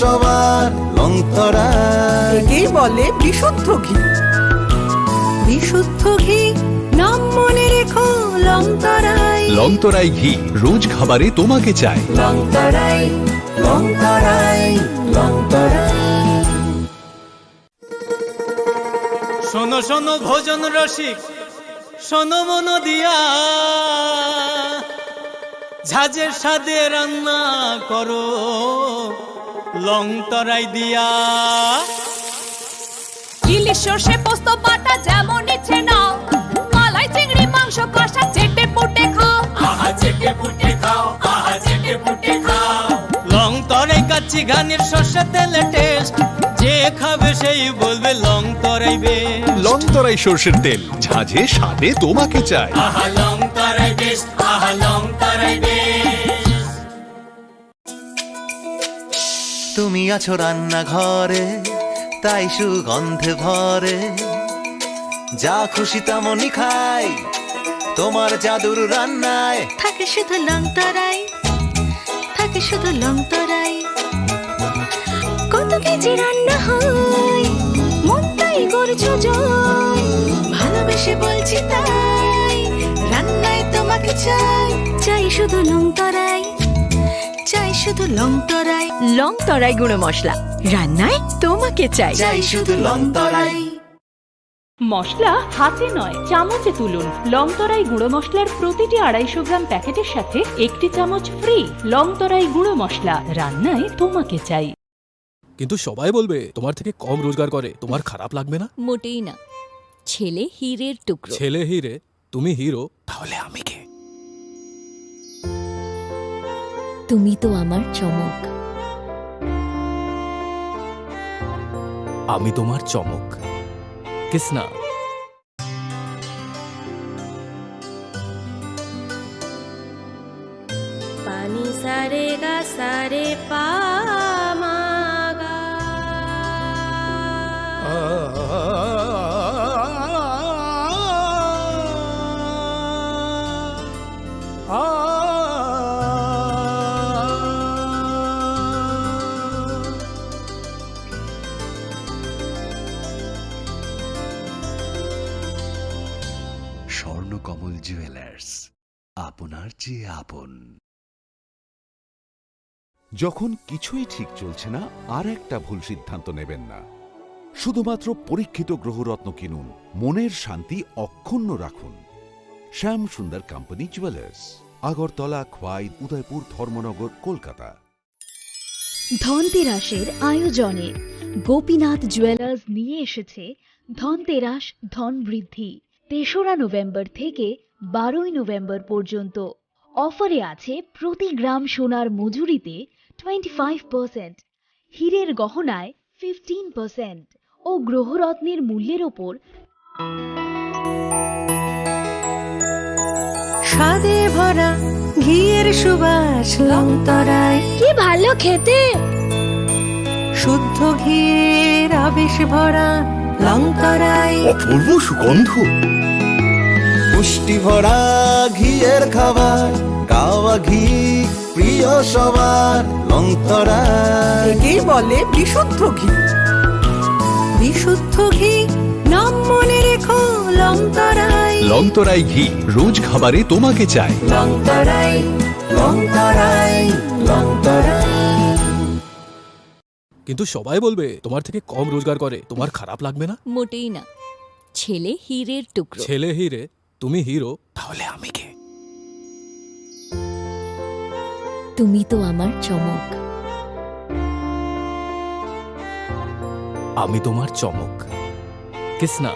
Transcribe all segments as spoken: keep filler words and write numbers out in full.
সবার লং তরাই। একেই বলে বিশুদ্ধ ঘি। বিশুদ্ধ ঘি, নাম মনে রেখো লং তরাই। লং তরাই ঘি, রোজ খাবারে তোমাকে চাই। লং তরাই, লং তরাই, লং তরাই। শোনো শোনো ভোজন রসিক, শোনো মন দিয়া, ঝাঁঝের স্বাদে রান্না করো লং তরাই দিয়া। ইলিশ সর্ষে পোস্ত বাটা যেমন ইচ্ছে নাও, মালাই চিংড়ি মাংস কষা চেটে পুটে খাও। আহা চেটে পুটে খাও, আহা চেটে পুটে খাও। লং তরাই কাচ্চি ঘানির সর্ষে তেলে টেস্ট, যে খাবে সেই বলবে লং তরাই বেস্ট। লং তরাই সর্ষের তেল, ঝাঁঝে স্বাদে তোমাকে চাই। আহা লং তরাই বেস্ট, আহা লং তরাই বেস্ট। তুমি আছো রান্নাঘরে, তাই সুগন্ধে ভরে। যা খুশি তেমনই খাই, তোমার জাদুর রান্নায়। থাকে শুধু লং তরাই, থাকে শুধু লং তরাই। কত কেজি রান্না হয়, মনটাই করছো জয়। ভালোবেসে বলছি তাই, রান্নায় তোমাকে চাই। চাই শুধু লং তরাই, চাই শুধু লং তরাই। লং তরাই গুঁড়ো মশলা, রান্নায় তোমাকে চাই। চাই শুধু লং তরাই। মশলা হাতে নয়, চামচে তুলুন। লং তরাই গুঁড়ো মশলার প্রতিটি আড়াইশো গ্রাম প্যাকেটের সাথে একটি চামচ ফ্রি। লং তরাই গুঁড়ো মশলা, রান্নায় তোমাকে চাই। কিন্তু সবাই বলবে তোমার থেকে কম রোজগার করে, তোমার খারাপ লাগবে না? মোটেই না। ছেলে হীরের টুকরো। ছেলে হীরে, তুমি হিরো, তাহলে আমি কে? তুমি তো আমার চমক। আমি তোমার চমক। কিসনা। পানি সারে গা সারে পা মা গা। স্বর্ণকমল জুয়েলার্স, আপনার চেয়ে আপন। যখন কিছুই ঠিক চলছে না, আর একটা ভুল সিদ্ধান্ত নেবেন না। শুধুমাত্র পরীক্ষিত গ্রহরত্ন কিনুন, মনের শান্তি অক্ষুণ্ণ রাখুন। শ্যাম সুন্দর কোম্পানি জুয়েলার্স, আগরতলা, খোয়াই, উদয়পুর, ধর্মনগর, কলকাতা। ধনতেরাসের আয়োজনে গোপীনাথ জুয়েলার্স নিয়ে এসেছে ধনতেরাস ধন বৃদ্ধি। তেসরা নভেম্বর থেকে বারোই নভেম্বর পর্যন্ত অফারে আছে প্রতি গ্রাম সোনার মজুরিতে টোয়েন্টি ফাইভ পার্সেন্ট, হীরের গহনায় ফিফটিন পার্সেন্ট ও গ্রহরত্নের মূল্যের ওপর স্বাদে ভরা ঘিয়ের সুবাস লং তরাই। কি ভালো খেতে! শুদ্ধ ঘিয়ের আবেশ ভরা লং তরাই। অপূর্ব সুগন্ধ। পুষ্টি ভরা ঘিয়ের খাবার, গাওয়া ঘি প্রিয় সবার লং তরাই। একেই বলে বিশুদ্ধ ঘি। বিশুদ্ধ ঘি, নাম মনে রেখো লং তরাই। লং তরাই ঘি, রোজ খাবারে তোমাকে চাই। লং তরাই, লং তরাই, লং তরাই। কিন্তু সবাই বলবে তোমার থেকে কম রোজগার করে, তোমার খারাপ লাগবে না? মোটেই না। ছেলে হীরের টুকরো। ছেলে হীরে, তুমি হিরো, তাহলে আমি কে? তুমি তো আমার চমক। আমি তোমার চমক। Kisna.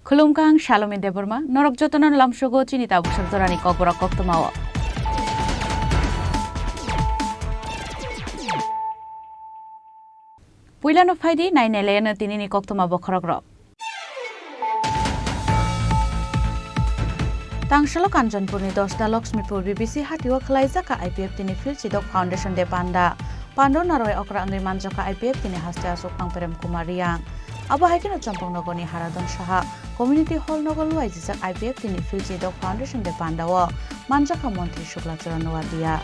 Khulumkha, ang Salome Debbarma, norok jotono lamsogo chini tabuksak jorani kokborok koktwmao. Puilano phaidi, nainailaino tinini koktwma bokhorokrok. Tangsalo Kanchanpurni Dosda Lakshmipur B B C hatio khwlaijak kha I P F T ni Phil Chidok Foundation Day panda. Pando narwai okra wngwi manjak kha I P F T ni haste achuk phang Prem Kumar Riang. Abo hai kheno Champaknogorni Haradon Saha Community Hall nogo luaijijak I P F T ni Phil Chidok Foundation Day panda o manjak kha Montri Shukla Charan Noatia.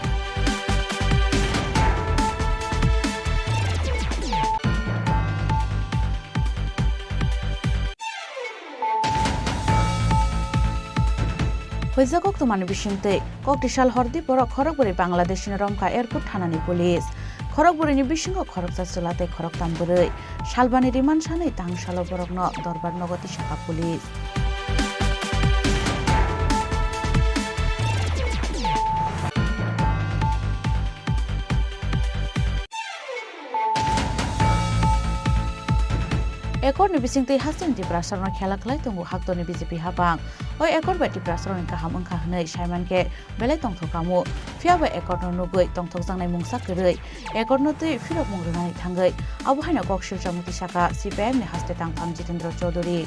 Huijak koktwmani bisingtwi, koktisal hordi borok khorokbwrwi Bangladeshino romkha airport thanani police. Khorokbwrwini bisingo khoroksa chwla tei khoroktam bwrwi. Salbani remand sanwi tangsalo borokno dorbar nogo tisakha police. Accord ni bisingtwi hasteni Tiprasarokno khela khlai tongo haktorni B J P hapang. O accord bai Tiprasarokni kaham wngkha hwnwi saimankhe belai tongthok kamo. Phiyaba accord no nugwi tongthokjaknai mungsa kwrwi accord no twi phirokmung rwnani thangwi abo haino kok silchar muti saka C P I M ni haste tangphang Jitendra Chaudhary.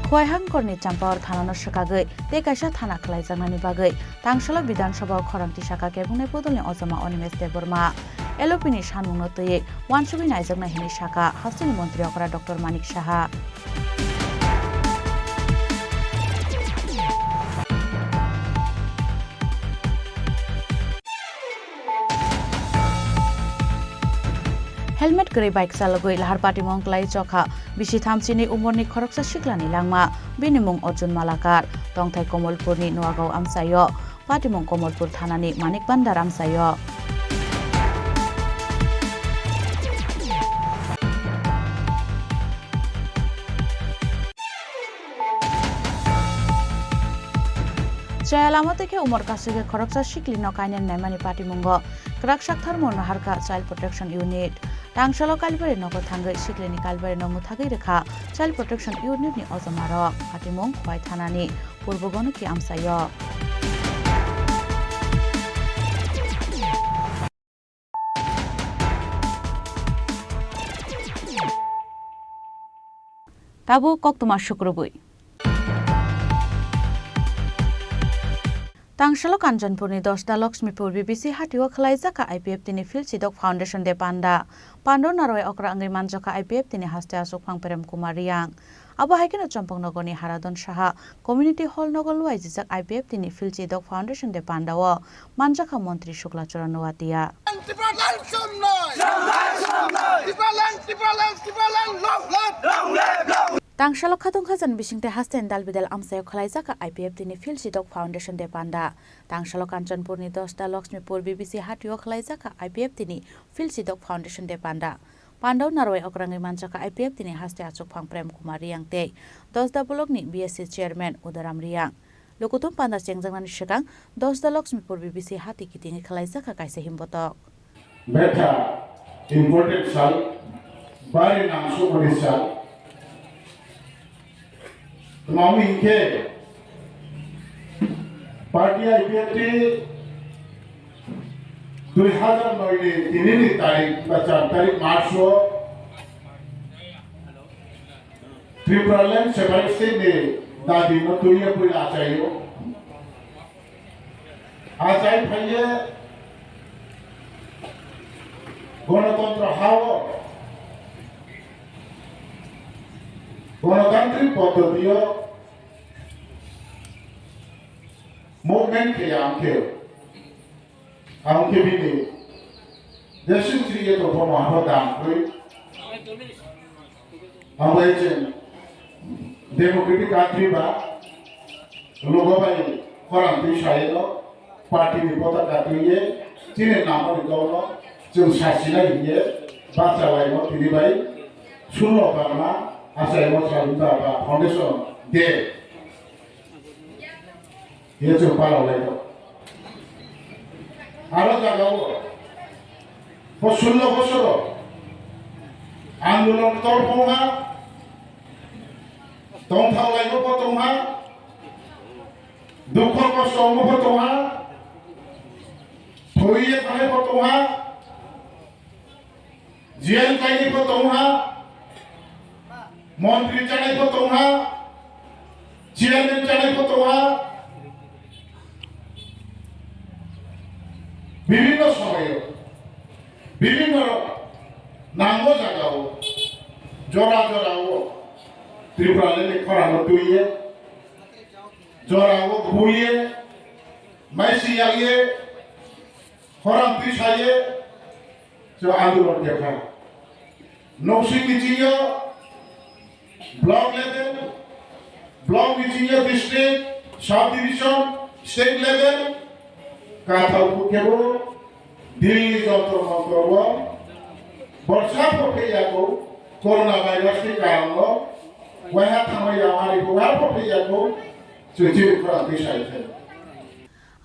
Khowai hangkorni Champawar thanano swkagwi tei kaisa thana khwlaijaknani bagwi tangsalo Bidhan Sabha o khorang tisakha kebungnai bodolni ojama Animesh Debbarma. L O P ni sanmungno twiwi uansugwi naijaknai hwnwi sakha hasteni montri okra Doctor Manik Saha. Helmet kwrwi bike chalogwi lahar patimung kwlai chokha bisi thamsini umorni khoroksa siklani langma, bini mung Arjun Malakar, tongthai Komolpurni Nuagaon amchaio, patimung Komolpur thanani Manik Bhandar amchaio. Chaya lama twi khe umor kasui khe khoroksa siklino kainwi naimani patimungo kwrak saktharmung naharkha Child Protection Unit. Tangsalo Kalibari nogo thangwi siklini Kalibarino mwthagwi rwkha Child Protection Unit ni ojomarok. Patimung Khowai thanani Purbo Gonoki amchaio. Tabuk koktwma sukrubwi. Tangsalo Kanchanpurni Dosda Lakshmipur B B C hatio khwlaijak kha I P F T ni Phil Chidok Foundation Day panda. Pando narwai okra wngwi manjak kha I P F T ni haste achuk phang Prem Kumar Riang. Abo hai kheno Champaknogorni Haradon Saha Community Hall nogo luaijijak I P F T ni Phil Chidok Foundation Day panda o manjakha Montri Shukla Charan Noatia. Tipraland somnoi! Tipraland, Tipraland, Tipraland, long live! Tangsalo khatungkha jan bisingtwi hasteni dal bidal amchaio khwlaijakha I P F T ni Phil Chidok Foundation Day panda. Tangsalo Kanchanpurni Dosda Lakshmipur B B C hatio khwlaijakha I P F T ni Phil Chidok Foundation Day panda. Pandao narwai okrangwi manjakha I P F T ni haste achukphang Prem Kumar Riang tei Dosda Block ni B S C Chairman Udaram Riang. Lukuthum panda chengjaknani swkang Dosda Lakshmipur B B C hati kitingwi khwlaijakha kaisa himbotok. Betha important sal, bari nangsu mani sal. Tmami hinkhe party I P F T dui hazar noi ni tini ni tarik ba char tarik March o Tripura Land Separate State ni Dabi no twiwi puila achaio. Achai phaiye Ganatantro hao, Ganatantrik poddotio movement khe ya ang khe. Ang khe bini desin chiri ye tongphano abo dam kri. Ang bai chwng democratic country ba logo bai khorang twi saino party ni potaka twi ye chini namo ni dol no chwng sachina hiye bacha lai no tini bai sullo barma achaimo salunda ba foundation day. Ye chwng palao lai tongo. Aro jagao bo sullo bosoro andolon tongphongha, tongthok laimo bo tongha, dukho kosto wngmo bo tongha, thwiye thangnaimo tongha, Jail kainai pho tongha, montri chanai pho tongha, chairman chanai pho tongha, bibhinno somoyo, bibhinno nango jagao, jora jorao Tripura leni khorano twiye, jorao buye, maisi yaye, khorang twi saye, so andolon kepha. Noksing ni chingyo block level, block ni chingyo district, sub division, state level, kathal kebo Delhi Jantar Mantar o borsa pho phaiya ko corona virus ni karon no waiha thangma ya hari ko waiha pho phaiya ko chwchwi khorang twi sai khe.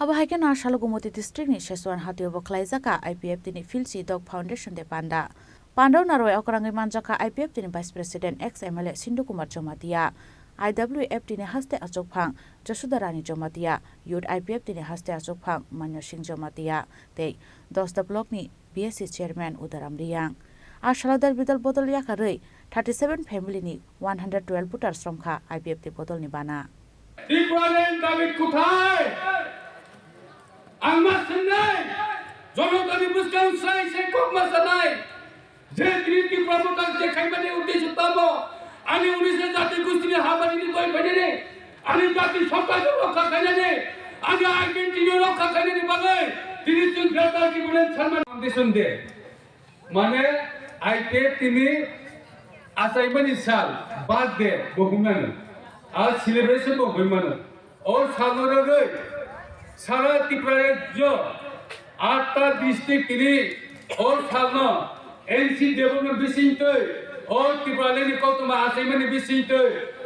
Abo hai kheno a salo Gumoti district ni Sesuan hatio bo khlaijak kha I P F T ni Philsi Dog Foundation de panda. Pandao narwai okrangwi manjak kha I P F T ni Vice President ex M L A Sindhu Kumar Jamatia, I W F T ni haste achukphang Jasudha Rani Jamatia, Youth I P F T ni haste achukphang Manyo Singh Jamatia tei Dosta Block ni B S C Chairman Udaram Riyang. A salo dal bidal bodol yakarwi thirty seven family ni one hundred twelve voters romkha I P F T bodolni bana. Tripura ni David kuthai? Ang ma swngnai, jonotani bwskang sai sai kok ma sanai, je tini Tripura bwkang je khaimani uddesho tamo, ani unisho jati gustini hamari ni koi phainani, ani jati sotta rokha khainani, ani identity rokha khainani bagwi tini chwng Greater Tipraland Salman Foundation Day. Mane, I P F T ni achaimani sal, birthday bo hwnmano, a celebration bo hwnmano. O salno rwgwi sara Tripura rajyo atta district tini o salno N C Debbarma bisingtwi, o Tripura leni koktwma achaimani bisingtwi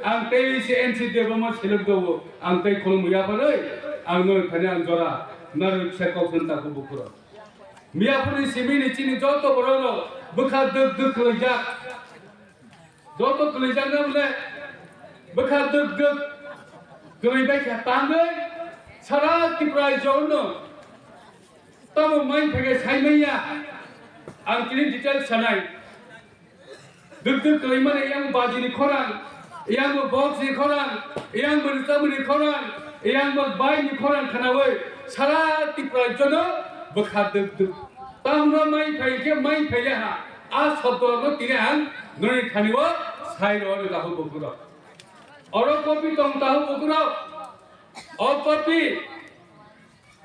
ang tei se N C Debbarma selek dogo, ang tei khulumwi yapharwi ang nono thani ang jora narwk se kok santa kubukhuro. Miyaphurni simi ni chini joto borok rok bwkha dwk dwk kwlaijak. Joto kwlaijak na bole bwkha dwk dwk kwlaibai kha tangwi sara Tripura rajyo no tamo mai phege sai manya ang tini detail sanai. Duk duk kwlaimani yang bajini khorang, yang bo box ni khorang, yang bo rwchapmani khorang, yang bo bai ni khorang khwnawi sara Tripura jono bwkha duk duk. Tamno mai phai khe mai phai le ha. A sabdo no tini ang noni thani o sai ro ni tahu bukuro. Oro copy tong tahu bukuro. O copy,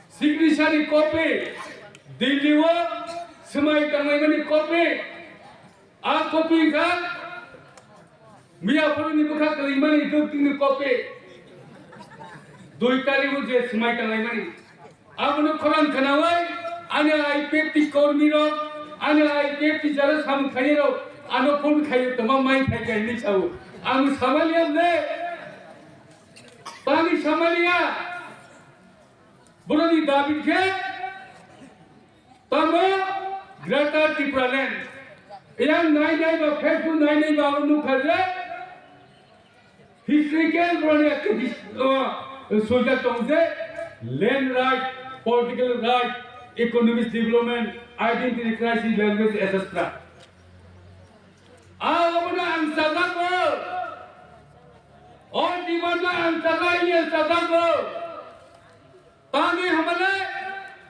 signature ni copy, Delhi o swmai tanglaimani copy. A copy wngkha miya phuruni bwkha kwrwimani duk dini copy. Dui tarigo je swmai tanglaimani. Abono khorang khwnawi ani I P F T kormi rok, ani I P F T jara samung khainai rok, ano phone khaio tongma mai phai kha hinwi sao. Ang samaliya le, tani samaliya. Boroni dabi khe tamo Greater Tipraland. Yang nai nai ba, Facebook nai nai ba, abo nukha je historical boroni ekta his-, uh, sojak tong je land right, political right, economic development, identity crisis, language, et cetera. Abono ang sajak bo. O demand no ang chaga iya chajago. Tangwi hamale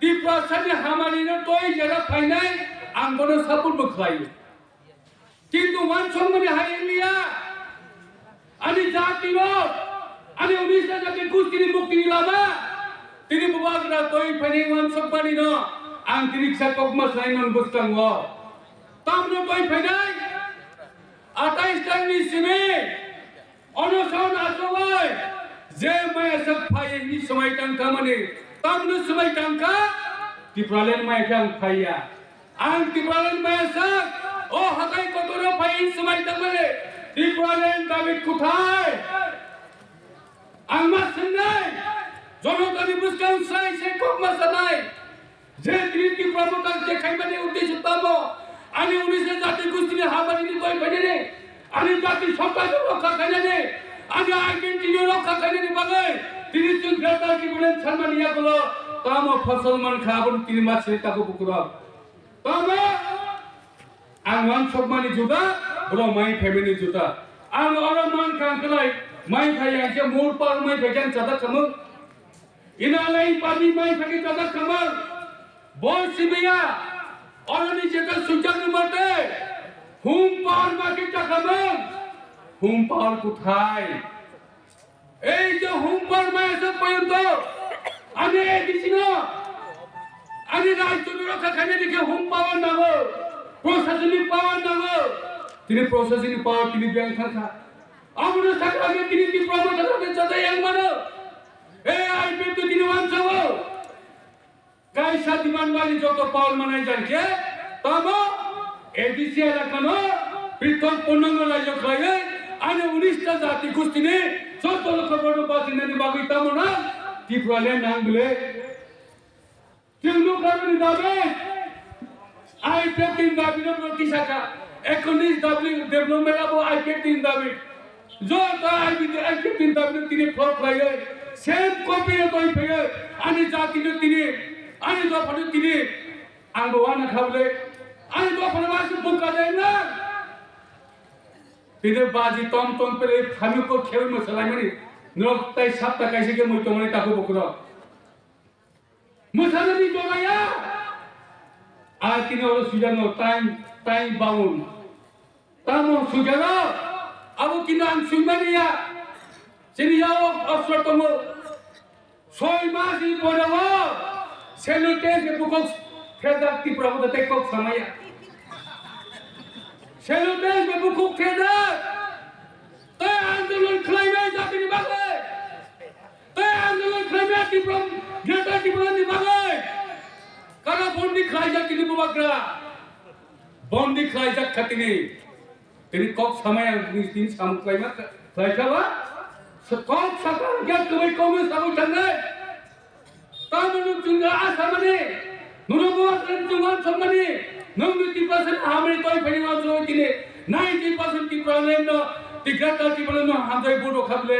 Tiprasani hamani no toi jera phainai ang bono support bo khlai. Kintu wansokmani hai wngya. Ani jati no, ani unisa jati gustini muktini lama. Tini bubagra toi phainai wansokmani no ang tini kisa kokma sanai non bwskango. Tamno toi phainai? Atais tangni simi. Onoson achugwi je maya sak phai hini swmai tangkha mani, tamno swmai tangkha, Tipraland maya khe ang phaiya. Ang Tipraland maya sak, o hatai kotoro phai hini swmai tangmani, Tipraland David kuthai? Ang ma swngnai, jonotani bwskang sai sai kok ma sanai. Je tini Tipra Motha je khaimani uddesho tamo, ani unisa jati gustini hamani ni koi khainani, ani jati sompad rokha khainani, ani identity rokha khainani bagwi tini chwng Greater Tipraland sanmani yagulo tamo phosol mankha, aboni tini ma sini tago bukurok. Tamo ang wansokmani juda, borok mai phaimani juda. Ang oro mankha ang kwlai, mai phai ang khe mur par mai phai khe ang chajak khamung. Ina lai padi mai phagi chajak khamang. Bo sibiya. Oroni jeta sujak ni mate. Hum power ma khe chakhamang. Hum power kuthai? Ei je hum power ma esa poyonto. Ani A D C no. Ani rajyo ni rokha khaina dikhe hum power nango. Proshasoni power nango. Tini proshasoni power tini biyang thangkha. Abono sakha khe tini Tipra Motha sakha khe chajak yang mano. Ei I P F T tini wansao. Kaisa demand bani joto power manai jan khe tamo A D C elakano prithok purnango rajyo khlaiwi ani unis ta jati gustini chaudo lokho borok bachinani bagwi tamo nang Tipraland nang bile. Chwng nukha bini dabi, I P F T ni dabi no tisa kha. Economic dabi, development abo I P F T ni dabi. Joto I P F T ni dabi no tini follow khlaiwi, same copy no twi phaiwi, ani jati no tini, ani dopha no tini, ang bo wana kha bwle, ani dopha no ma se bukha de na. Tini baji tom tom pele phami ko khewi mo salai mani, nok tai sapta kaisa khe mui tongmani takhuk bukurok. Mwsanani jora ya. A tini oro sujano time, time bound. Tamo sujano, abo kino ang suimani ya. Chini yao osro tongo. Soi mas ni pore o Selo test ni bukhuk thejak Tipra Motha tei kok samaya. Selo test ni bukhuk thejak. Tei andolon khlainai jatini bagwi. Tei andolon khlainai Tipra, Greater Tipra ni bagwi. Kara bondi khlaijak tini bubagra. Bondi khlaijak kha tini. Tini kok samaya tini samung khlaima khlaikha ba. Kok sakha kya kwbai kok no samung thangnai. Tamo nwng chwngno a samani, nwng bo a khe chwng uansukmani, nwng ni Tiprasa ni hamari toi phani uansuk tini, ninety percent Tipraland no, Tiprasa Tipraland no hamjai bodo kha bwle,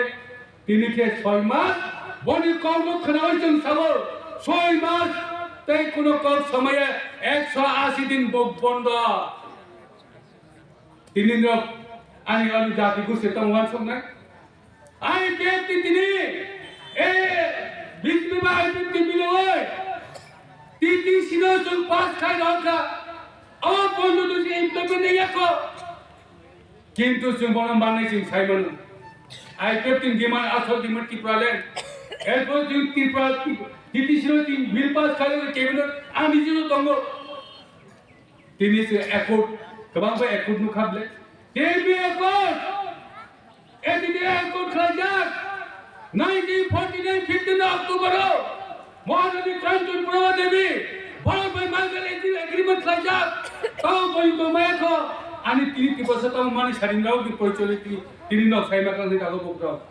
tini khe soi mas, boni kok no khwnaui chwng sabo, soi mas, tei kuno kok samaya ekso asi din bo bondo. Tini no ani ani jati gusti tamo uansuknai. I P F T tini, e, B J P ba I P F T biloi, T T C no chwng pass khai rokha, abo bondo to se implement ya kho. Kintu chwng bono manai chwng sai mano. I P F T ni demand asol demand Tipraland. Erpor chwng Tripura, T T C no chwng bill pass khai rokha, cabinet ani jino tongo. Tini se accord, kwbangma accord nukha bwle. Tini accord, A D D accord khlaijak. Nineteen forty-nine fifteen October o Maharani Kanchanpura Devi, Bharat bai Mangal Agreement khlaijak. Tamo bai to maya kho, ani tini Tiprasa tamo mani saringrao di porichoi tini, tini nok saima kang ni dago bukrok.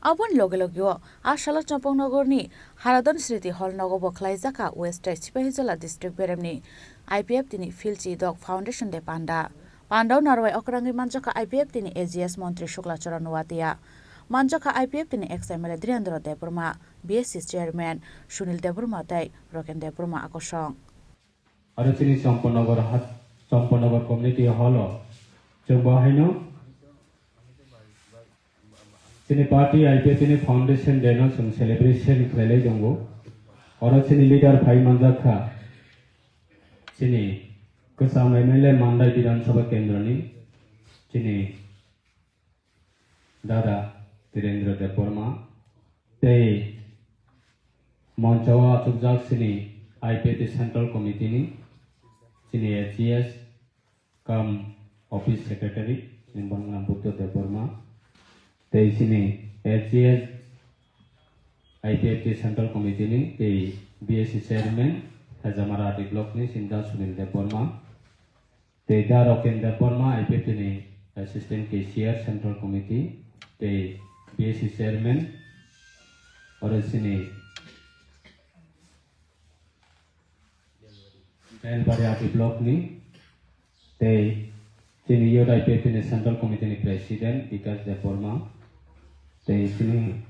Aboni loge loge o a salo Champaknagar ni Haradhan Smriti Hall nogo bo khlaijak kha West Side Sipahijala District beremni I P F T ni Philchi Dok Foundation Day panda. Panda o narwai okrangwi manjakha I P F T ni A G S Montri Shukla Charan Noatia, manjakha I P F T ni ex M L A Dhirendra Debbarma, B S C Chairman Sunil Debbarma tei Roken Debbarma akosong. Aro chini Champaknagar hat, Champaknagar Community Hall o chwng bo haino Chini party I P F T ni foundation day no chwng celebration khlailai tongo. Oro chini leader phai manjak kha. Chini kwcham M L A Mandai Bidhan Sabha Kendra ni chini dada Tirendra Debbarma tei moncho o achukjak chini I P F T Central Committee ni chini A G S, kam office secretary, ni bangla Buddha Debbarma, tei chini A G S I P F T Central Committee ni tei B S C chairman, Hajamara D block ni Sinda Sunil Debbarma, tei Da Roken Debbarma, I P F T ni assistant cashier Central Committee, tei B S C chairman, oro chini Belbari R D block ni tei chini Youth I P F T ni Central Committee ni President Bikash Debbarma tei chini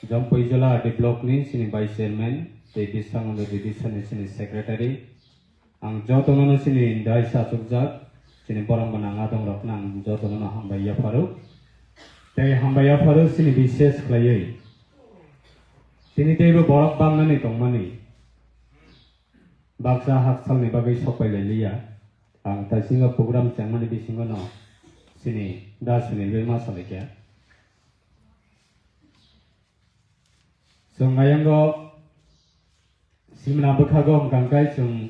Jampuijala R D block ni chini Vice Chairman tei Bisangwando Division ni chini Secretary. Ang jotono no chini dai sa achukjak, chini borok bo nang adong rok nang jotono no hambai yapharo. Tei hambai yapharo chini bises khlaiwi. Chini teibo borok bangnani tongmani. Baksa haksalni bagwi sokpai lai liya. Ang taisingo program chengmani bisingo no chini da Sunil bai ma salai kha. Chwng ayango simna bwkhago hwnkha khe chwng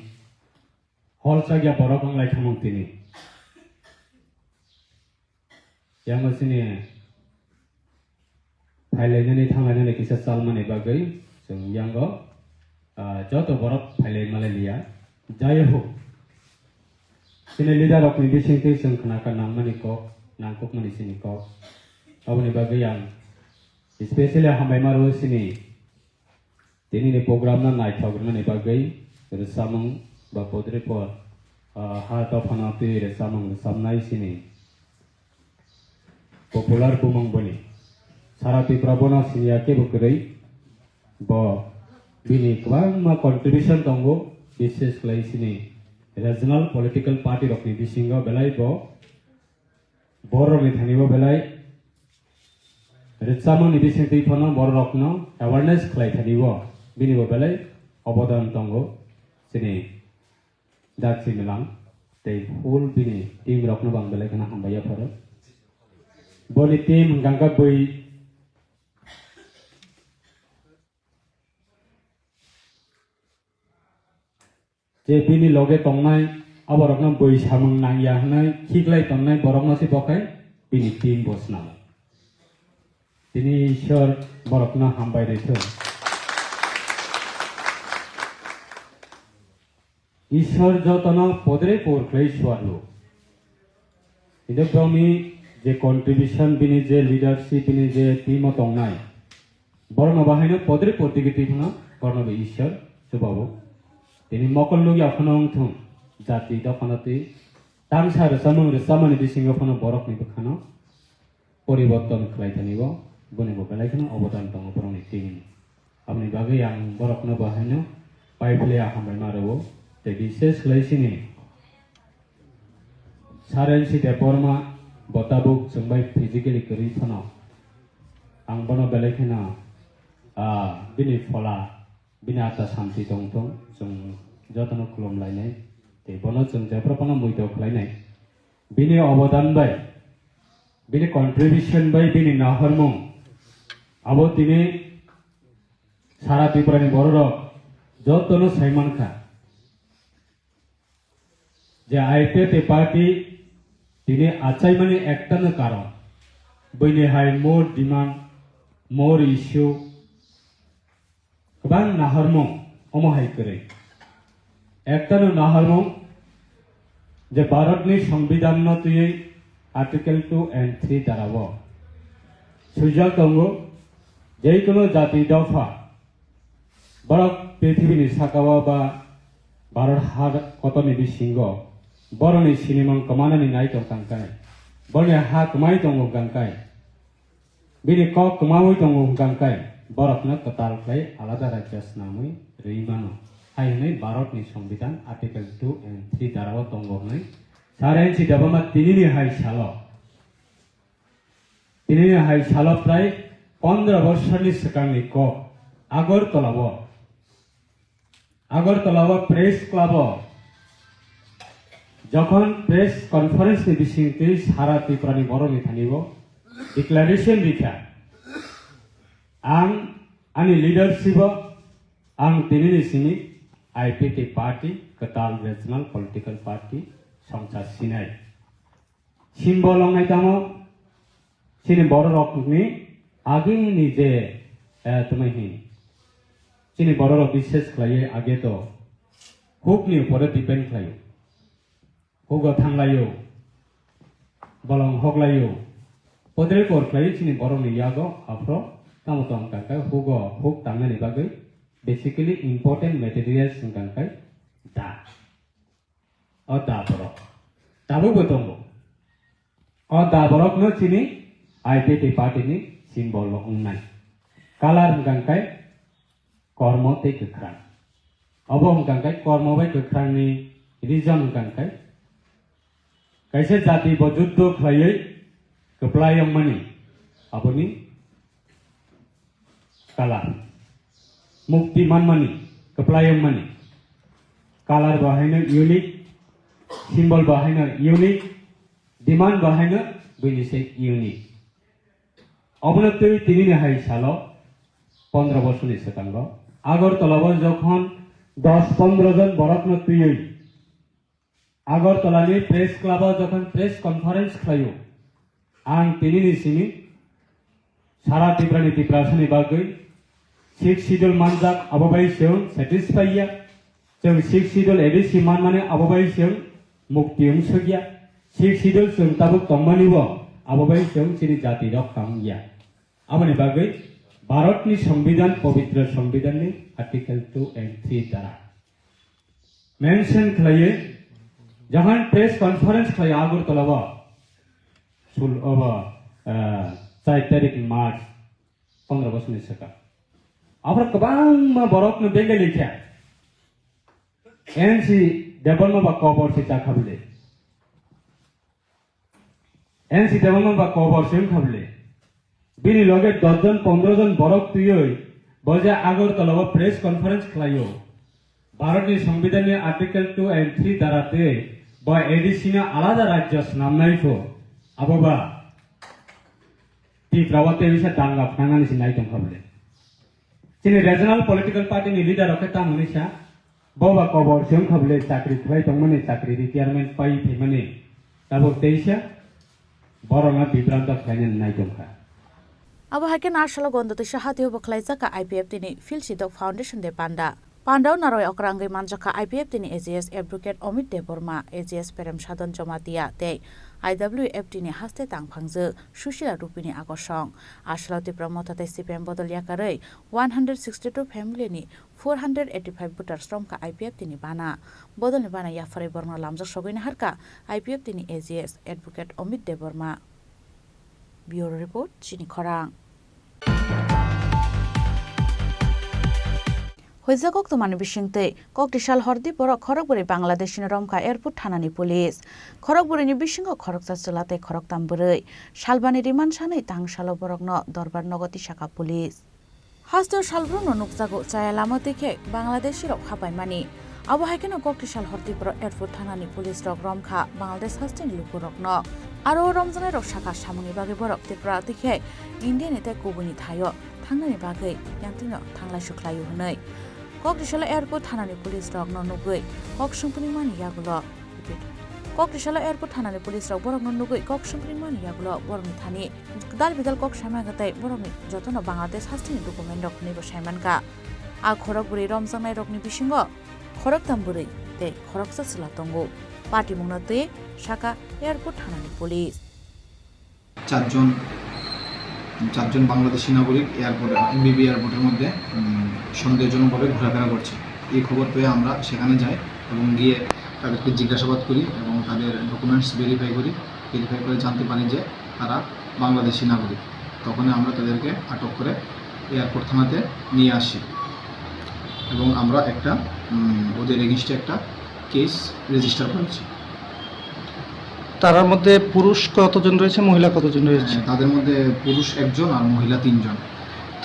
hol chakya borok wng lai thangmung tini. Yango chini phailainani thanglainani kisa chalmani bagwi chwng yango, ah, joto borok phailai malai liya. Jai ho. Chini leader rokni bisingtwi chwng khna kha nangmani kok, nangkukmani chini kok. Aboni bagwi ang specially hambai ma rwo chini Tini ni program no naithok rwnani bagwi rwchapmung ba podripor, ah, ha dophano twi rwchapmung rwchapnai sini popular bumung boni. Sara Tripura bono siniya kebo kwrwi, bo bini kwbangma contribution tongo, bises khlai sini regional political party rokni bisingo belai bo borokni thani bo belai rwchapmungni bisingtwi phano bororokno awareness khlai thani bo bini bo belai obodan tongo. Chini Daksi Milang tei full bini team rokno bo ang belai kheno hambai yapharo. Boni team hwnkha khe bui je bini loge tongnai, aborokno bui samung nangya hwnwi khiklai tongnai borokno se bo khe bini team bo swnamo. Tini Ishwar borokno hambai rwithwng. Ishwar jotono podre por khlai suarlo. Hingke borokni je contribution, bini je leadership, bini je team o tongnai, borokno bahaino podre podre ke twi phano borokno bo Ishwar chubao. Tini mokol nukya phano wngthung, jati dophano twi tamsa rwchapmung rwchapmani bisingo phano borokni bwkhano poriborton khlai thani bo, boni bo belai kheno obodan tongo borokni team ni. Aboni bagwi ang borokno bo haino paiphle a hambai ma rwo, tei bises khlai sini Sarensi Debbarma bo tabuk chwng bai physically kwrwi phano ang bono belai kheno, ah, bini phola, bini atha santi tong thung, chwng jotono khulum lainai, tei bono chwng jephru phano muitok khlainai. Bini obodan bai, bini contribution bai, bini nahormung abo tini sara Tripura ni bororok jotono sai mankha. Je I P F T party tini achaimani ektano karon, bini hai more demand, more issue, kwbang nahormung omo hai kwrwi. Ektano nahormung je Bharatni Songbidanno twiwi Article two and three darao swijak tongo, jekono jati dopha borok prithibini sakao ba Bharat ha kotorni bisingo borokni sinimung kwmanani nai tongkha hwnkhe, borokni ha kwmai tongo hwnkhe, bini kok kwmaui tongo hwnkhe, borokno kwtal khlai alada rajya swnamwi rwi mano, hai hwnwi Bharatni Songbidan Article two and three darao tongo hwnwi Sir N C Debbarma tinini hai salo, tinini hai salo prai pondro bosorni swkangni kok Agartala-o, Agartala-o Press Club-o jokhon press conference-ni bisingtwi sara Tripura-ni borokni thani-o declaration rikha, ang ani leadership-o ang tinini simi I P T party, kwtal regional political party songcha sinai. Symbol wngnai tamo chini bororokni agini je, eh, tongmani hin. Chini bororok bises khlaiwi age to hukni upore depend khlaio. Hugo thanglaio, bolong hoklaio, podre kor khlaiwi chini borokni yago aphro tamo tong kha khe hugo huk tangnani bagwi basically important materials wng kha khe da. O da borok. Tabukbo tongo. O da borokno chini I P T party-ni symbol-o wngnai. Color wng kha khe kormo tei kwkhrang. Obo wng kha khe kormo bai kwkhrangni reason wng kha khe kaisa jati bo juddo khlaiwi kwplai wngmani aboni color. Mukti manmani, kwplai wngmani. Color bo haino unique, symbol bo haino unique, demand bo haino buini se unique. Obono twi tinini hai salo pondro bosorni swkango Agartala-o jokhon dos pondro jon borokno twiwi Agartala-ni Press Club-o jokhon press conference khlaio, ang tinini simi sara Tripura-ni Tiprasani bagwi Sixth Schedule manjak abo bai chwng satisfy ya, chwng Sixth Schedule A D C manmani abo bai chwng mukti wngsuk ya, Sixth Schedule chwng tabuk tongmani bo abo bai chwng chini jati rok tang ya. Aboni bagwi Bharatni Songbidan, pobitro Songbidanni Article two and three dara mention khlaiwi, jokhon press conference khlaiwi Agartala-o, sul-, obo, ah, char tarik March, pondro bosorni swkang. Aphro kwbangma borokno Bengali khe N C Debbarma ba kobor se chakha bwle. N C Debbarma ba kobor se wngkha bwle. Bini loge dos jon pondro jon borok twiwi bo je Agartala-o press conference khlaio. Bharatni Songbidanni Article two and three dara twi bo A D C no alada rajyo snamnai pho abo ba Tipra-o tei bisa danga phnangani se nai tongkha bwle. Chini regional political party ni leader rok khe tamo hinwi sa, bo ba kobor se wngkha bwle chakri khlai tongmani, chakri retirement pai phaimani, tabuk teisa borokno bibranto khlainani nai tongkha. Abo hai khe Narsalo Gonda twisa hatio bo khlaijak kha I P F T ni Phil Sidok Foundation Day panda. Pandao naroi okra wngwi manjak kha I P F T ni A G S Advocate Amit Debbarma, A G S Prem Sadhan Jamatia tei I W F T ni haste tangphangjwk Sushila Rupini Akosong. Asalo Tipra Motha tei C P M bodol yakarwi one hundred sixty two family ni four hundred eighty five voters romkha I P F T ni bana. Bodolni bana yapharwi borokno lamjak sogwi naharkha I P F T ni A G S Advocate Amit Debbarma. Bureau Report, Chini Khorang. Huijak koktwmani bisingtwi, Koktisal hordi borok khorokbwrwi Bangladeshino romkha airport thanani police. Khorokbwrwini bisingo khoroksa chwla tei khoroktam bwrwi. Salbani riman sanwi tangsalo borokno dorbar nogo tisakha police. Hasteo salbrumno nukjago chaya lama twi khe Bangladeshirok hapaimani. Abo hai kheno Koktisal hordi borok airport thanani police rok romkha Bangladesh hasteni lukurokno. Aro romjaknairok sakha samungni bagwi borok Tripura twi khe India ni tei kubuini thaio thangnani bagwi yantwino thanglai sukhlaio hwnwi. Koktisalo airport thanani police rokno nugwi kok sungpringmani yagulo, Koktisalo airport thanani police rok borokno nugwi kok sungpringmani yagulo borokni thani dal bidal kok saimankha tei borokni jotono Bangladesh hasteni document rok hwnwibo saimankha. A khorok bwrwi romjaknairokni bisingo khoroktam bwrwi tei khoroksa chwla tongo. Patimungno twi sakha airport thanani police. চারজন, চারজন বাংলাদেশি নাগরিক এয়ারপোর্টে, এমবিবি এয়ারপোর্টের মধ্যে, উম, সন্দেহজনকভাবে ঘোরাফেরা করছে। এই খবর পেয়ে আমরা সেখানে যাই এবং গিয়ে তাদেরকে জিজ্ঞাসাবাদ করি এবং তাদের ডকুমেন্টস ভেরিফাই করি। ভেরিফাই করে জানতে পারি যে তারা বাংলাদেশি নাগরিক। তখনই আমরা তাদেরকে আটক করে এয়ারপোর্ট থানাতে নিয়ে আসি এবং আমরা একটা, উম, ওদের এগেইনস্টে একটা কেস রেজিস্টার করেছি। তারার মধ্যে পুরুষ কতজন রয়েছে, মহিলা কতজন রয়েছে? হ্যাঁ, তাদের মধ্যে পুরুষ একজন আর মহিলা তিনজন।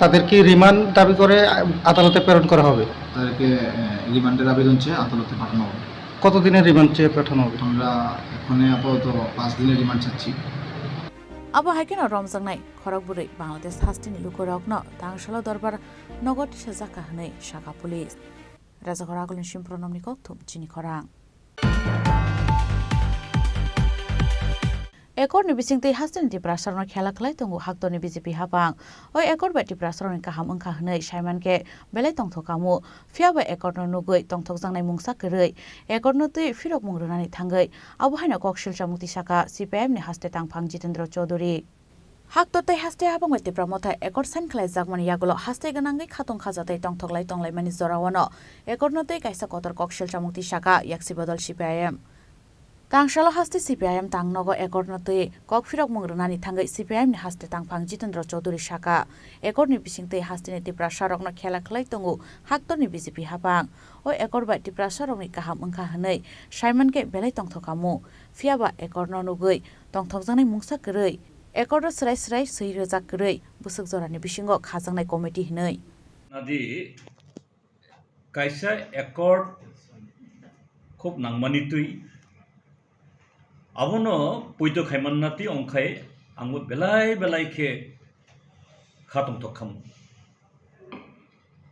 তাদেরকে রিমান্ড দাবি করে আ-, আদালতে প্রেরণ করা হবে? তাদেরকে, আহ, রিমান্ডের আবেদন চেয়ে আদালতে পাঠানো হবে। কতদিনের রিমান্ড চেয়ে পাঠানো হবে? আমরা এখন আপাতত পাঁচ দিনের রিমান্ড চাচ্ছি। Abo hai kheno romjaknai khorok bwrwi Bangladesh hasteni lukurokno tangsalo dorbar nogo tisajak kha hwnwi sakha police. Rajakhor Agulni Simpro Nomni kokthum chini khorang. Accord ni bisingtwi hasteni Tiprasarokno khela khlai tongo haktorni B J P hapang. O accord bai Tiprasarokni kaham wngkha hwnwi saimankhe belai tongthok kamu. Phiya ba accord no nugwi tongthokjaknai mungsa kwrwi, accord no twi phirokmung rwnani thangwi abo haino kok silchamung tisakha C P I M ni haste tangphang Jitendra Chaudhary. Haktor tei haste hapang bai Tipra Motha accord sign khlaijakmani yagulo haste gwnangwi khatong khaja tei tongthoklai tonglaimani jorao no accord no tei kaisa kotor kok silchamung tisakha yaksi bodol C P I M. Tangsalo haste C P I M tang nogo accord no twi kok phirokmung rwnani thangwi C P I M ni haste tangphang Jitendra Chaudhary sakha, accord ni bisingtwi hasteni Tiprasarokno khela khlai tongo haktorni B J P hapang. O accord bai Tiprasarokni kaham wngkha hwnwi saimankhe belai tongthok kamu. Phiya ba accord no nugwi tongthokjaknai mungsa kwrwi, accord o swrai swrai swi rwjak kwrwi bwswk jorani bisingo khajaknai committee hwnwi. Nadi kaisa accord khub nangmani twi abono poito khaimanna twi ongkhai angbo belai belai khe kha tongthok khamu.